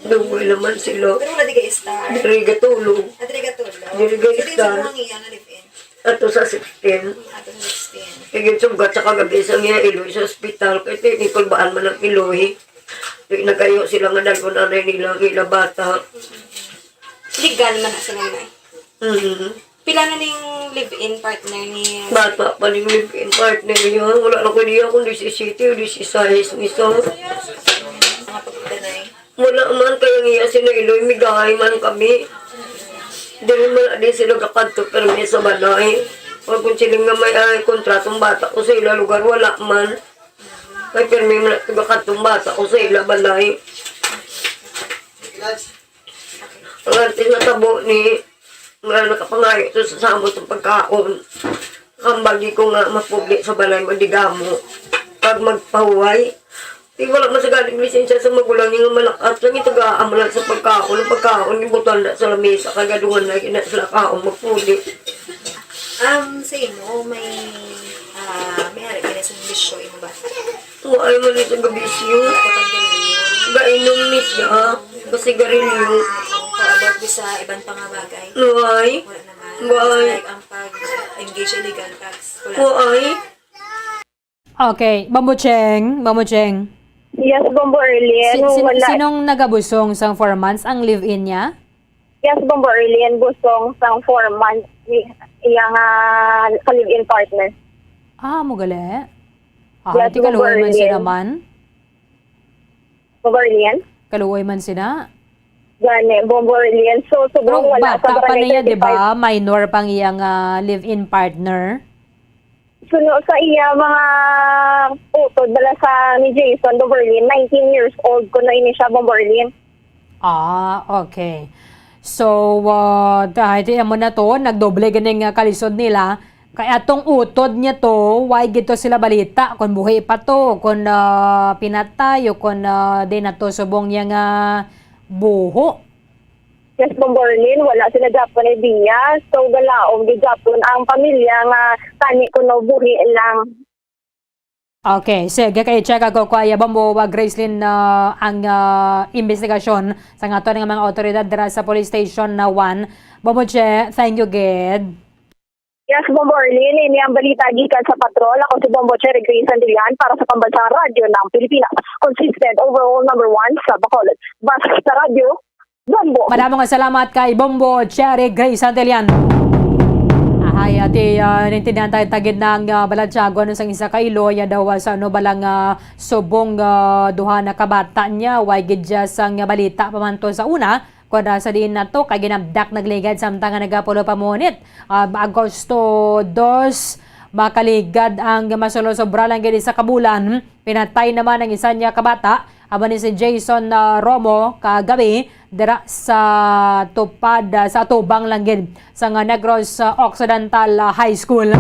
Dugay naman sila. Pero wala di kay istar? Diri gatulog. Ah, diri gatulog? Diri kay istar. Sa ang iya nga live-in? Ato sa sixteen. Ato sa sixteen. Kay ginsugat sa kagabi sa iya iloy sa ospital, kay tinikod baan man ang iloy. Di nagayo sila nga dalon anay nila ang ila bata. Legal man na sila, Nay? Mhm. Pila na ning live-in partner ni Bata pa ning live-in partner niya. Wala na ko niya kung disisete o disisais ni sa. Mga pagdanay. Wala man, kaya niya sila iloy, migahay man kami. Dili man di sila kakadto, pero may sa balay. Pag kung siling nga may ay kontratong bata ko sa ila lugar, wala man. Kay pirmi man ang taga katong bata ko sa ila balay. Ang artist na tabo ni nga nakapangayo to sa samot ng pagkaon. Ang bagi ko nga mapugli sa balay, madigamo. Pag magpahuway, di wala man sa galing lisensya sa magulang niya nga malakat lang, itagaan mo lang sa pagkaon. Ang pagkaon, yung butanda sa lamesa, kagadungan na gina sila kaon, magpuli. Um, sa imo, may, ah, may ari ka na sa bisyo, imo ba? Wala man ni sa gabisyo. Wala ka pang galing. Gainom ni siya. Kasigarilyo. How about di sa iban pa nga bagay? Wala. Wala naman. Wala. Like ang pag-engage illegal drugs. Wala. Wala. Okay, Bombo Cheng, Bombo Cheng. Yes, Bombo Erlin, Sin- sin- wala. Sinong nagabusong sang four months? Ang live-in niya? Yes, Bombo Erlin, busong sang four months ni iyang, ah, ka-live-in partner. Ah, mo gali? Ah, yes, di Bombo kaluoy man sila Erlin. Man. Bombo Erlin? Kaluoy man sila. Gani, Bombo Erlin. So, subong Pero wala sa bata pa barangay niya, di ba? thirty-five. Minor pang iyang, ah, live-in partner. Suno sa iya mga utod bala sa ni Jason Bombo Erlin, nineteen years old kuno ini siya, Bombo Erlin. Ah, okay. So, ah, dahil di amo na to, nagdoble ganing, ah, kalisod nila. Kay atong utod niya to, why gid to sila balita kung buhi pa to, kung, ah, pinatay o kung, ah, di na to subong niya nga buho. Yes, Bombo Erlin, wala sila gapon idea. So, galaom gid gapon ang pamilya nga tani kuno buhi lang. Okay, sige, kay check ako kay Bombo, ah, Gracelyn, ah, ang, ah, investigasyon sa aton nga mga awtoridad dira sa Police Station na one. Bombo Che, thank you gid. Yes, Bombo Erlin, ini ang balita gikan sa patrol. Ako si Bombo Cherry Grace Santillan para sa Pambansang Radyo ng Pilipinas. Consistent overall number one sa Bacolod. Basta Radyo, Bombo. Madamo nga salamat kay Bombo Cherry Grace Santillan. Ahay, ati, ah, naintindihan tayo tagid ng, ah, balatyagon sang isa ka iloy, ah, daw, ah, sa ano ba lang, ah, subong, ah, duha na kabata niya, way gid siya sang balita pa man to sa una, kung, ah, sa diin na to, kay ginabdak nagligad samtang nga nagapulo pa munit. Ah, Agosto dos, makaligad ang masulo-sobra lang gid isa ka bulan. Pinatay naman ang isa niya ka bata, amo ni si Jason, ah, Romo, kagabi, dira sa tupad, ah, sa atubang lang gid sa nga Negros, ah, Occidental, ah, High School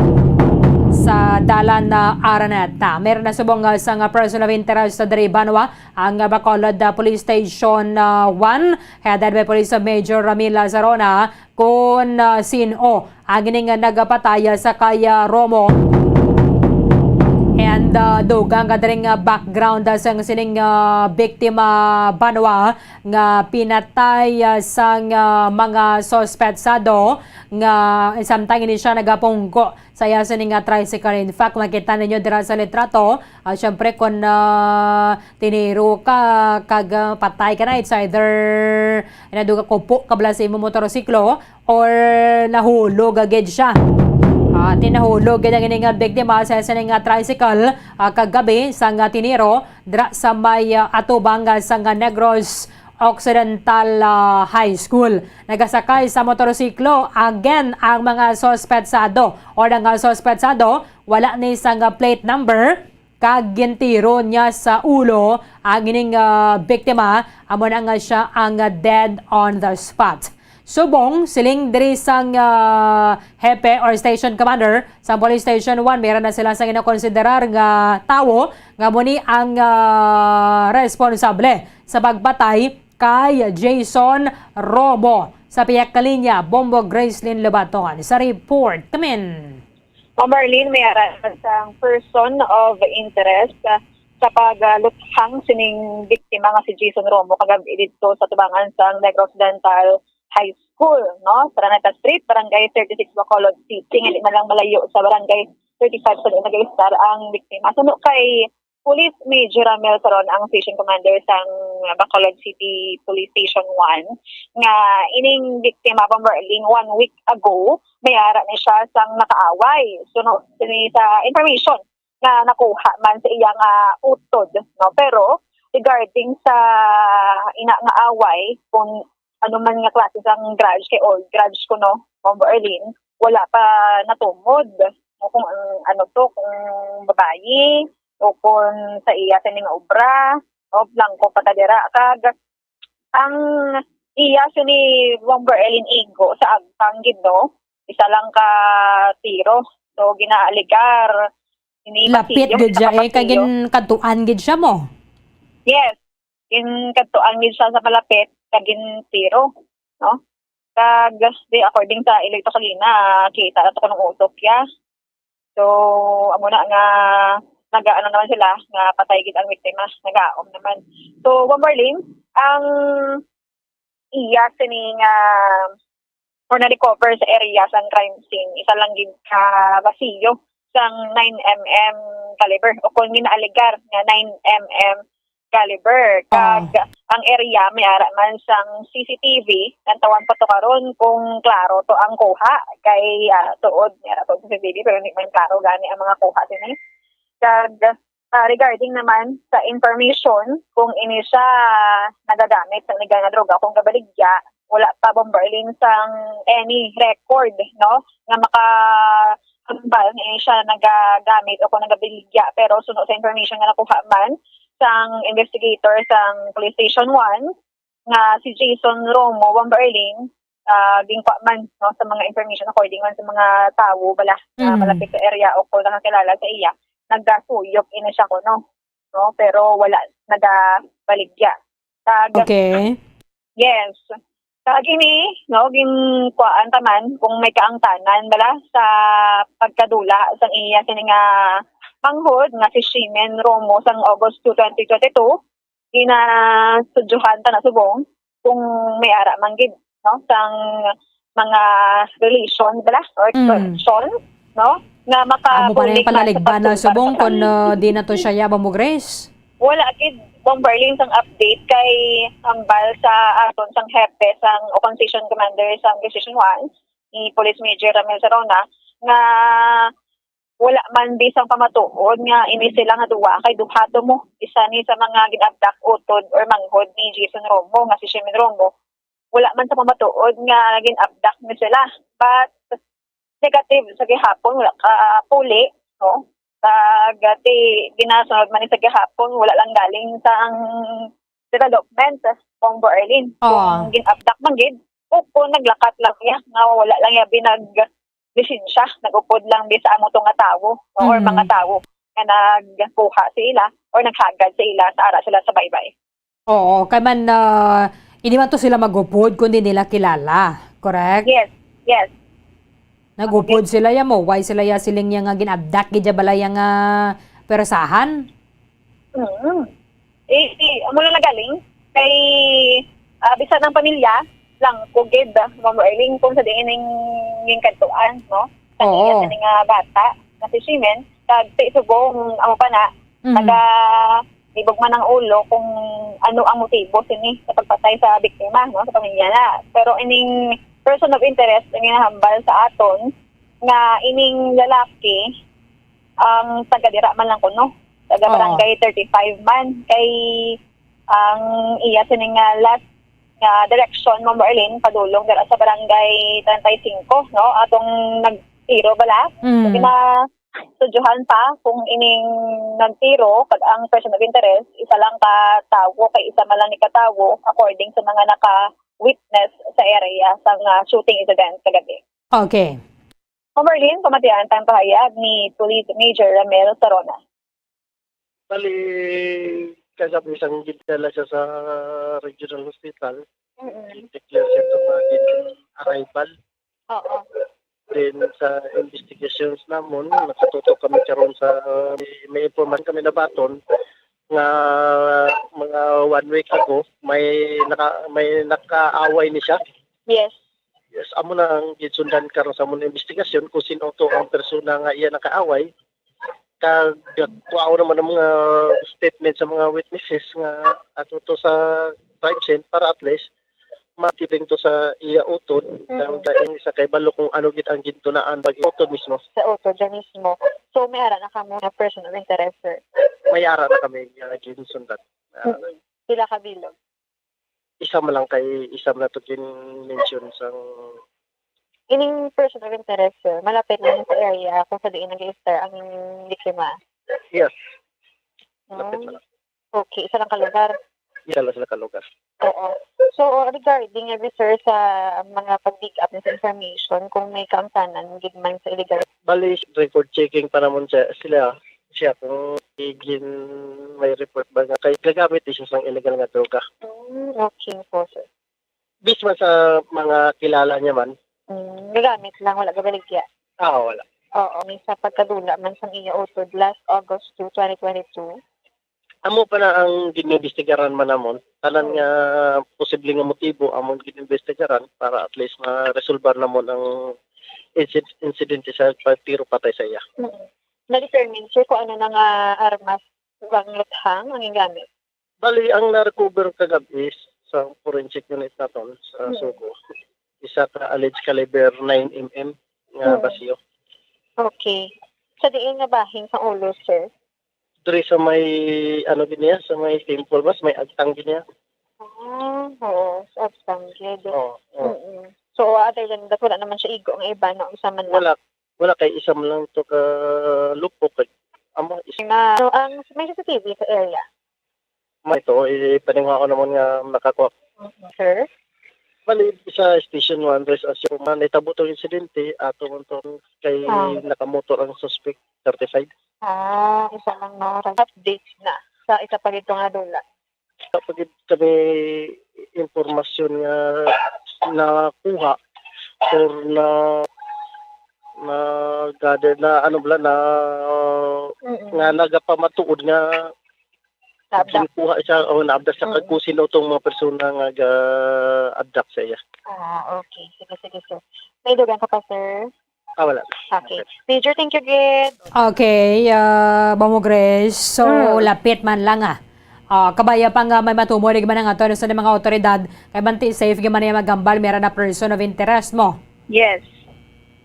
sa Dalan, ah, Araneta. Meron na subong, ah, sa nga person of interest sa diri banwa, ang, ah, Bacolod, ah, Police Station, ah, one, headed by Police Major Ramil Lazarona, kung, ah, sin-o ang ining, ah, nagapatay, ah, sa kay, ah, Romo. And, ah, dugang ka diri nga background, ah, sang sining, ah, biktima banwa nga pinatay, ah, sang, ah, mga suspetsado nga samtang ini siya nagapungko sa iya sini nga tricycle. In fact, makita ninyo dira sa litrato, ah, syempre, kung, ah, tiniro ka, kag, ah, patay ka na, it's either naduga kupo ka bala sa imong motorsiklo or nahulog agad siya. Ah, tinahulog gid ang ini nga biktima sa sini nga tricycle, ah, kagabi sa nga tiniro dira sa may, ah, atubang, ah, sa nga Negros Occidental, ah, High School. Nagasakay sa motorsiklo again ang mga suspetsado, or ang, ah, suspetsado wala ni sang, ah, plate number, kag gintiro niya sa ulo ang ining, ah, biktima, amo na nga siya ang, ah, dead on the spot. Subong, siling diri sang, ah, hepe or station commander sa Police Station one, meron na sila sang ginakonsiderar nga tawo nga amo ni ang, ah, responsable sa pagpatay kay Jason Romo. Sa pihak ka linya, Bombo Gracelyn Lobaton sa report. Kamin. O Marlene, may ara sang person of interest, ah, sa pagluthang sining biktima nga si Jason Romo kagabi didto sa tubangan sang Negros Occidental High School, no? Sa Araneta Street, Barangay thirty-six, Bacolod City. Hindi man lang malayo sa Barangay thirty-five sa nag-estar ang biktima. Suno kay Police Major Ramel Saron, ang station commander sang Bacolod City Police Station one, nga ining biktima pa, Marlene, one week ago, may ara ni siya sang nakaaway. So, no, sini sa information nga nakuha man sa iyang, ah, utod, no? Pero regarding sa ina nga away, kung ano man nga klase sang grudge, kay old grudge ko, no, Bombo Erlene, wala pa natumod, no, kung ang ano to, kung babayi o kung sa iya sini nga obra, no, blangko pa ta dira. Kag ang iya sini, Bombo Erlene, igo sa agpang gid, no, isa lang ka tiro. So, ginaaligar, ini Lapit pasilyo, gid isa siya, ka eh, kay pasilyo. Ginkadtuan gid siya mo. Yes. Ginkadtuan gid siya sa malapit, kag gintiro, no? Kag, di, according sa iloy to kagina, kita na to kunong utok ya. So, amo na nga, nagaano naman sila, nga patay gid ang biktima, nagaom naman. So, Bombo Erlene, ang iya sini nga or na-recover sa area sang crime scene, isa lang gid ka basiyo sang nine M M caliber o kon ginaalegar nga nine M M caliber. Kag ang area may ara man sang C C T V, lantawan pa to karon kung klaro to ang kuha kay, ah, tuod may ara to ang C C T V pero hindi man klaro gani ang mga kuha sini. Kag, ah, regarding naman sa information kung ini siya nagagamit sa illegal nga droga, kung gabaligya, wala pa, Bomber Lin, sang any record, no, nga makahambal nga ini siya nagagamit o kung nagabaligya. Pero suno sa information nga nakuha man sang investigator sang Police Station one, nga si Jason Romo, Bomber Lin, ah, ginkuha man, no, sa mga information according man sa mga tawo bala nga Mm. malapit sa area o kung nakakilala sa iya, nagasuyop ini siya kuno, no, pero wala nagabaligya. Kag Okay. Yes. Kag ini, no, ginkuhaan ta man kung may kaangtanan bala sa pagkadula sang iya sini nga manghod nga si Shimen Romo sang August two, twenty twenty-two, ginastudyohan ta na subong kung may ara man gid, no, sang mga relation bala or Mm. connection, no, nga Amo pa na makabulig yung man sa panaligban na pagtungkar subong sa kung, uh, di na to siya yabang mo, Grace? Wala gid, Bomber Lin, sang update kay hambal sa aton sang hepe sang o concession commander sang Decision One, ni Police Major Ramil Sarona, nga wala man bisang pamatuod nga ini sila nga duwa kay duha to mo. Isa ni sa mga gin-abduct utod or manghod ni Jason Romo nga si Shimen Romo. Wala man sa pamatuod nga gin-abduct ni sila. But negative sa gihapon, wala ka puli, no? Kag, ah, ti, ginasunod man ni sa gihapon, wala lang galing sa ang development, Bomber Lin. Oo. Kung gin-abduct man gid, o kung naglakat lang niya, nga wala lang niya binag-, lisensya, nag-upod lang di sa amo to nga tawo, no? Or Mm. mga tawo nga nagkuha sa ila or naghagad sa ila sa ara sila sa baybay. Oo, kay man, ah, hindi man to sila magupod kung di nila kilala, correct? Yes, yes. Nagupod sila ya mo, why sila ya siling niya nga gin-abduct gid ya bala ya nga pwersahan? Mm. Eh, eh, amo lang nagaling kay, ah, bisan ang pamilya lang kugid, ah, Ma'am Erling, kung sa diin ning, ning kadtuan, no? Sa Oo. Iya sa nga bata, na si Shimen, kag sa subong, amo pa na, Mhm. naga-, libog man ang ulo kung ano ang motibo sini sa pagpatay sa biktima, no, sa pamilya na. Pero ining person of interest ang ginahambal sa aton nga ining lalaki ang taga dira man lang kuno, taga Oo. Barangay thirty-five man. Kay ang iya sini nga last nga direksyon, Ma'am Erlyn, padulong dira sa Barangay treinta y cinco, no? Atong nagtiro bala. Mm. Gina-, Studyohan pa kung ining nagtiro kag ang person of interest, isa lang ka tawo kay isa man lang ni ka tawo, according sa mga naka-witness sa area sang, ah, shooting incident kagabi. Okay. Ma'am Erlyn, pamatian tang pahayag ni Police Major Ramel Sarona. Bali, kagabi sang gidala siya sa regional hospital, Mm-mm. i-declare siya to nga dead on arrival. Oo. Then, sa investigations namon, nakatutok kami karon sa, uh, may, may impormasyon kami nabaton nga mga one week ago, may naka-, may nakaaway ni siya. Yes. Yes, amo na ang ginsundan karon sa among investigasyon kung sino to ang persona nga iya nakaaway. Kag kuhaon naman ang mga statement sa mga witnesses nga ato to sa crime scene para at least matibing to sa iya utod. Mm. Kag sa isa kay balo kung ano gid ang gintunaan pag utod mismo. Sa utod na mismo. So, may ara na kamo na person of interest, sir? May ara na kami nga ginsundan. Ah, Mm. Pila ka bilog? Isa man lang kay isa man nato gin-mention sang Ining person of interest, sir, malapit lang sa area kung sa diin nag-i-stay ang biktima? Yes. Malapit lang. Oh. Okay, isa lang ka lugar? Isa lang sila ka lugar. Oo. So, regarding nga, sir, sa mga pag-dig up sa information, kung may kaangtanan gid man sa illegal. Bali, record checking pa namon siya, sila, siya kung igin may report ba nga kay gagamit di siya sang illegal nga droga. Mm, okay po, sir. Based man sa mga kilala niya man. Mm, gagamit lang, wala gabaligya. Ah, wala. Oo, may sa pagkadula man sang iya utod last August two, twenty twenty-two. Amo pa na ang ginimbestigaran man namon. Tanan nga posible nga motibo amon ginimbestigaran para at least ma-resolbar namon ang insid-, insidente sa pagtiro patay sa iya. Mm. Na-determine, sir, kung ano na nga armas bang luthang ang gingamit? Bali, ang na-recover kagab-i sa forensic unit naton sa Mm. Sugo, isa ka alleged caliber nine M M nga Mm. basyo. Okay. Sa diin nga bahin sa ulo, sir? Diri sa may, ano gid niya, sa may temple ba, sa may agtang gid niya. Ah, oo, sa agtang gid. Oo, oo. Mm-mm. So, other than that, wala naman siya igo nga iba, no? Isa man lang. Wala, wala kay isa man lang to ka lupok kay amo is- Na, so, ang may C C T V sa area? May to, ipaningaw ko naman nga makakuha. Mm, sir? Bali, sa Station one, rest assured, man, nitabo tong insidente, ato man to kay Ah. nakamotor ang suspect, thirty-five. Ah, isa lang, no? Updates na sa isa pa gid nga dula. Sa pagid kami impormasyon nga nakuha or na, na gather na, ano bala, na, Mm-mm. nga nagapamatuod nga Naabdak. Ginkuha siya, o, naabdak siya. Mm. Kag kung sino tong mga persona nga ga-abduct sa iya. Ah, okay. Sige, sige, sir. May dugang ka pa, sir? Ah, wala. Okay. Okay. Major, thank you, gid. Okay, ah, Bombo Grace. So, Mm. lapit man lang, ah. Ah, kabay pa nga may matumod, di man ang ato sa mga awtoridad. Kay manti safe, di man niya maghambal, may ra na person of interest mo. Yes.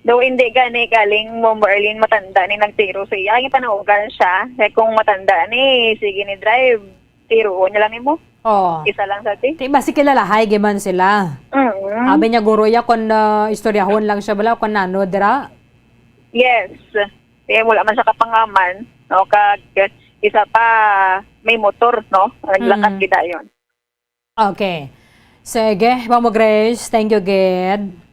Daw hindi gani galing mo, Marlene, matanda ni nagtiro sa iya. Ang panawagan siya, kaya kung matanda ni, sige ni drive, tiruon niya lang nimo. Oo. Isa lang sa ti. Ti, basi kilalahay giman sila. Mm. Abi niya, guro, iya, kung, ah, istoryahon lang siya, bala, kung nano, dira? Yes. Kaya wala man siya kapangaman, no? Kag isa pa, may motor, no? Naglakat Mm. gid dayon. Okay. Sige, Bombo Grace, thank you, gid.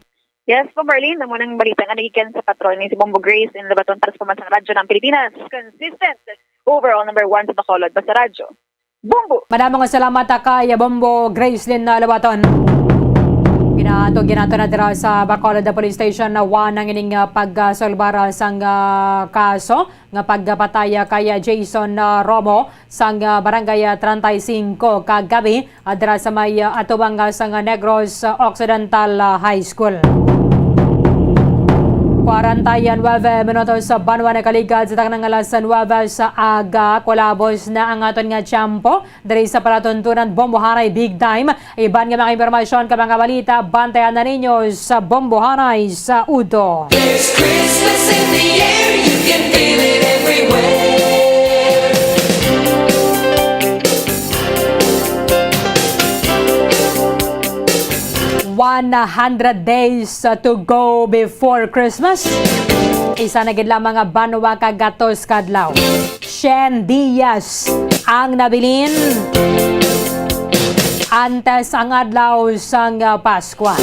Yes po, Marlene. Amo nang balita nga nagikan sa patrol ni si Bombo Grace in Labaton para sa Pambansang Radyo ng Pilipinas. Consistent. Overall number one sa Bacolod. Basta Radyo. Bombo! Madamo nga salamat, ah, kay Bombo Grace Lynn, ah, Labaton. Ginato, ginato na dira sa Bacolod Police Station na one ang ining, ah, pagkasolbar, ah, sang, ah, kaso nga pagpatay, ah, kay, ah, Jason, ah, Romo sang, ah, Barangay, ah, treinta y cinco kagabi, ah, dira sa may, ah, atubang, ah, sang, ah, Negros, ah, Occidental, ah, High School. Kwarenta y nuebe minutos sa banwa nakaligad sa taknang alas nuebe sa aga. Kulabos na ang aton nga tiyempo diri sa palatuntunan Bombohanay Big Time. Iban nga mga impormasyon kag mga balita, bantayan na ninyo sa Bombohanay sa Udto. There's Christmas in the air, you can feel it everywhere. One hundred days to go before Christmas. Isa na gid lamang nga banwa ka gatos ka adlaw. Cien dias ang nabilin antes ang adlaw sang, ah, Paskwa.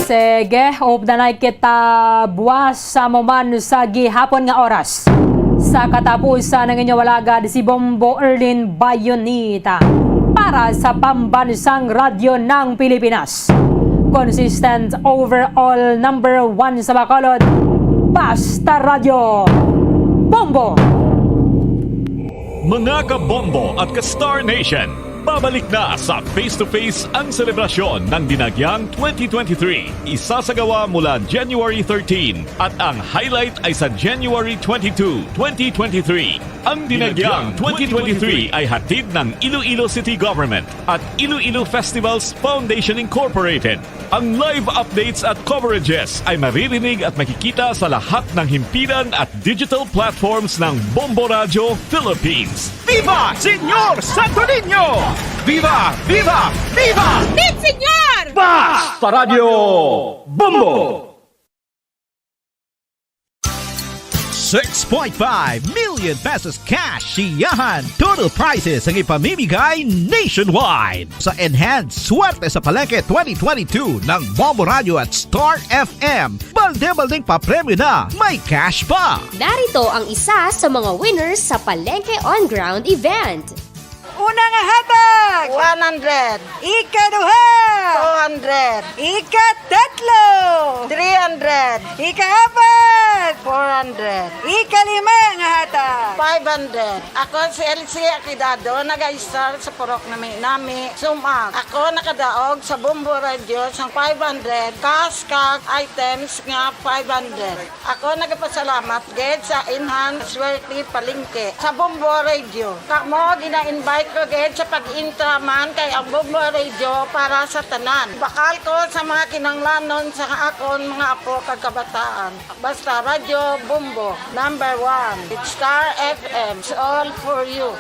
Sige, updanay kita buwas sa amo man sa gihapon nga oras. Sa katapusan, ang inyong alagad si Bombo Erlin Bayonita para sa Pambansang Radyo ng Pilipinas. Consistent overall number one sa Bacolod, Basta Radyo, Bombo! Mga ka-Bombo at ka-Star Nation, babalik na sa Face to Face ang selebrasyon ng Dinagyang twenty twenty-three. Isasagawa mula January thirteen at ang highlight ay sa January twenty-two, twenty twenty-three. Ang Dinagyang twenty twenty-three ay hatid ng Iloilo City Government at Iloilo Festivals Foundation Incorporated. Ang live updates at coverages ay maririnig at makikita sa lahat ng himpilan at digital platforms ng Bombo Radyo Philippines. Viva Señor Santo Niño! Viva! Viva! Viva! Team Señor! Basta Radyo Bombo! Six point five million pesos cash, siyahan, total prizes ang ipamimigay nationwide. Sa Enhanced Swerte sa Palengke twenty twenty-two ng Bombo Radyo at Star F M, balde-baldeng papremyo na, may cash pa. Narito ang isa sa mga winners sa Palengke On Ground event. Una nga hatag! One hundred. Ikaduha! Two hundred. Ikatatlo! Three hundred. Ikaapat! Four hundred. Ika Lima nga hatag. Five hundred. Ako si Elsie Aquidado, nag-a-star sa Purok Nami-Nami, Sumac. Ako nakadaog sa Bombo Radio sang five hundred, cash, kag items nga five hundred. Ako nagapasalamat gid sa Inhan Swerte Palengke, sa Bombo Radio. Kamo gina-invite ko gid sa pag-intra man kay ang Bombo Radio para sa tanan. Bakal ko sa mga kinahanglanon sa akon mga apo kag kabataan. Basta Radyo Bombo, number one. It's Star F M. It's all for you.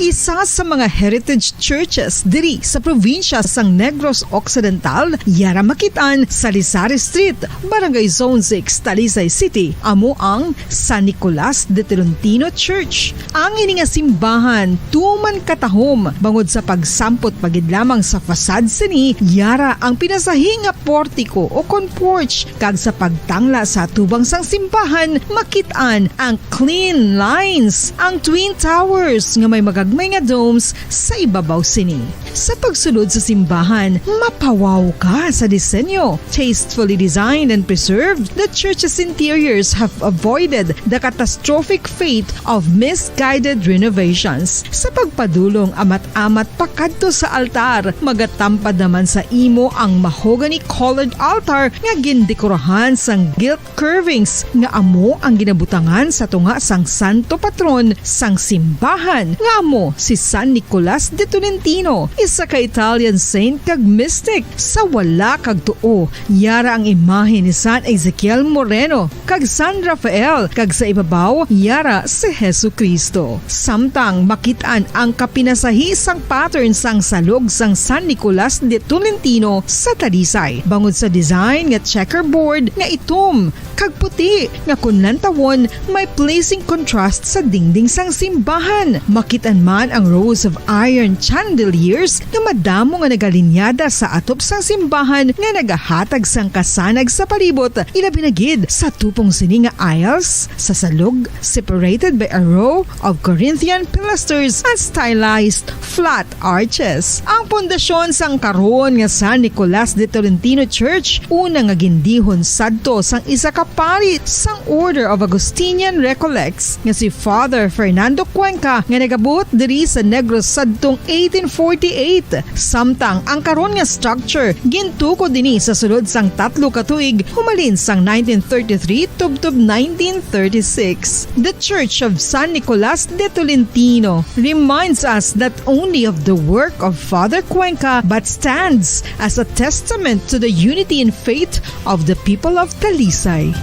Isa sa mga heritage churches diri sa probinsya sang Negros Occidental, yara makit-an sa Lisari Street, Barangay Zone six, Talisay City, amo ang San Nicolas de Tolentino Church. Ang ini nga simbahan tuman katahom bangod sa pagsampot pa gid lamang sa facade sini, yara ang pinasahi nga portiko o kon porch, kag sa pagtangla sa atubang sang simbahan makit-an ang clean lines, ang twin towers nga may magagmay nga domes sa ibabaw sini. Sa pagsulod sa simbahan, mapawaw ka sa disenyo. Tastefully designed and preserved, the church's interiors have avoided the catastrophic fate of misguided renovations. Sa pagpadulong amat-amat pakadto sa altar, magatampad naman sa imo ang mahogany-colored altar nga gindekorahan sang gilt curvings nga amo ang ginabutangan sa tunga sang santo patron sang simbahan, nga amo si San Nicolas de Tolentino, isa ka Italian saint kag mystic. Sa wala kag tuo, yara ang imahe ni San Ezekiel Moreno kag San Rafael, kag sa ibabaw, yara si Jesu-Cristo. Samtang makit-an ang kapinasahi sang pattern sang salog sang San Nicolas de Tolentino sa Talisay, bangod sa design nga checkerboard nga itom kag puti, nga kon lantawon, may pleasing contrast sa dingding sang simbahan. Makit-an man ang rows of iron chandeliers nga madamo nga nagalinyada sa atop sang simbahan nga nagahatag sang kasanag sa palibot, ilabi na gid sa tupong sini nga aisles sa salog, separated by a row of Corinthian pilasters and stylized flat arches. Ang pundasyon sang karon nga San Nicolas de Tolentino Church, una nga gindihon sadto sang isa ka pari sang Order of Augustinian Recollects nga si Father Fernando Cuenca, nga nagabuot diri sa Negros sadtong eighteen forty-eight. Samtang ang karon nga structure gintukod ini sa sulod sang tatlo ka tuig, humalin sang nineteen thirty-three tubtob nineteen thirty-six. The Church of San Nicolas de Tolentino reminds us not only of the work of Father Cuenca, but stands as a testament to the unity in faith of the people of Talisay.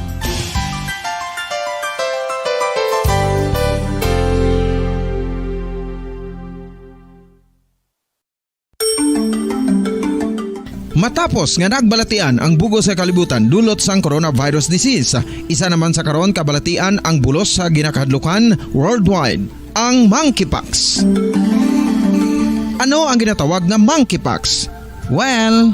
Matapos nga nagbalatian ang bug-os nga kalibutan dulot sang coronavirus disease, isa naman sa karon kabalatian ang bulos sa ginakahadlukan worldwide, ang monkeypox. Ano ang ginatawag nga monkeypox? Well,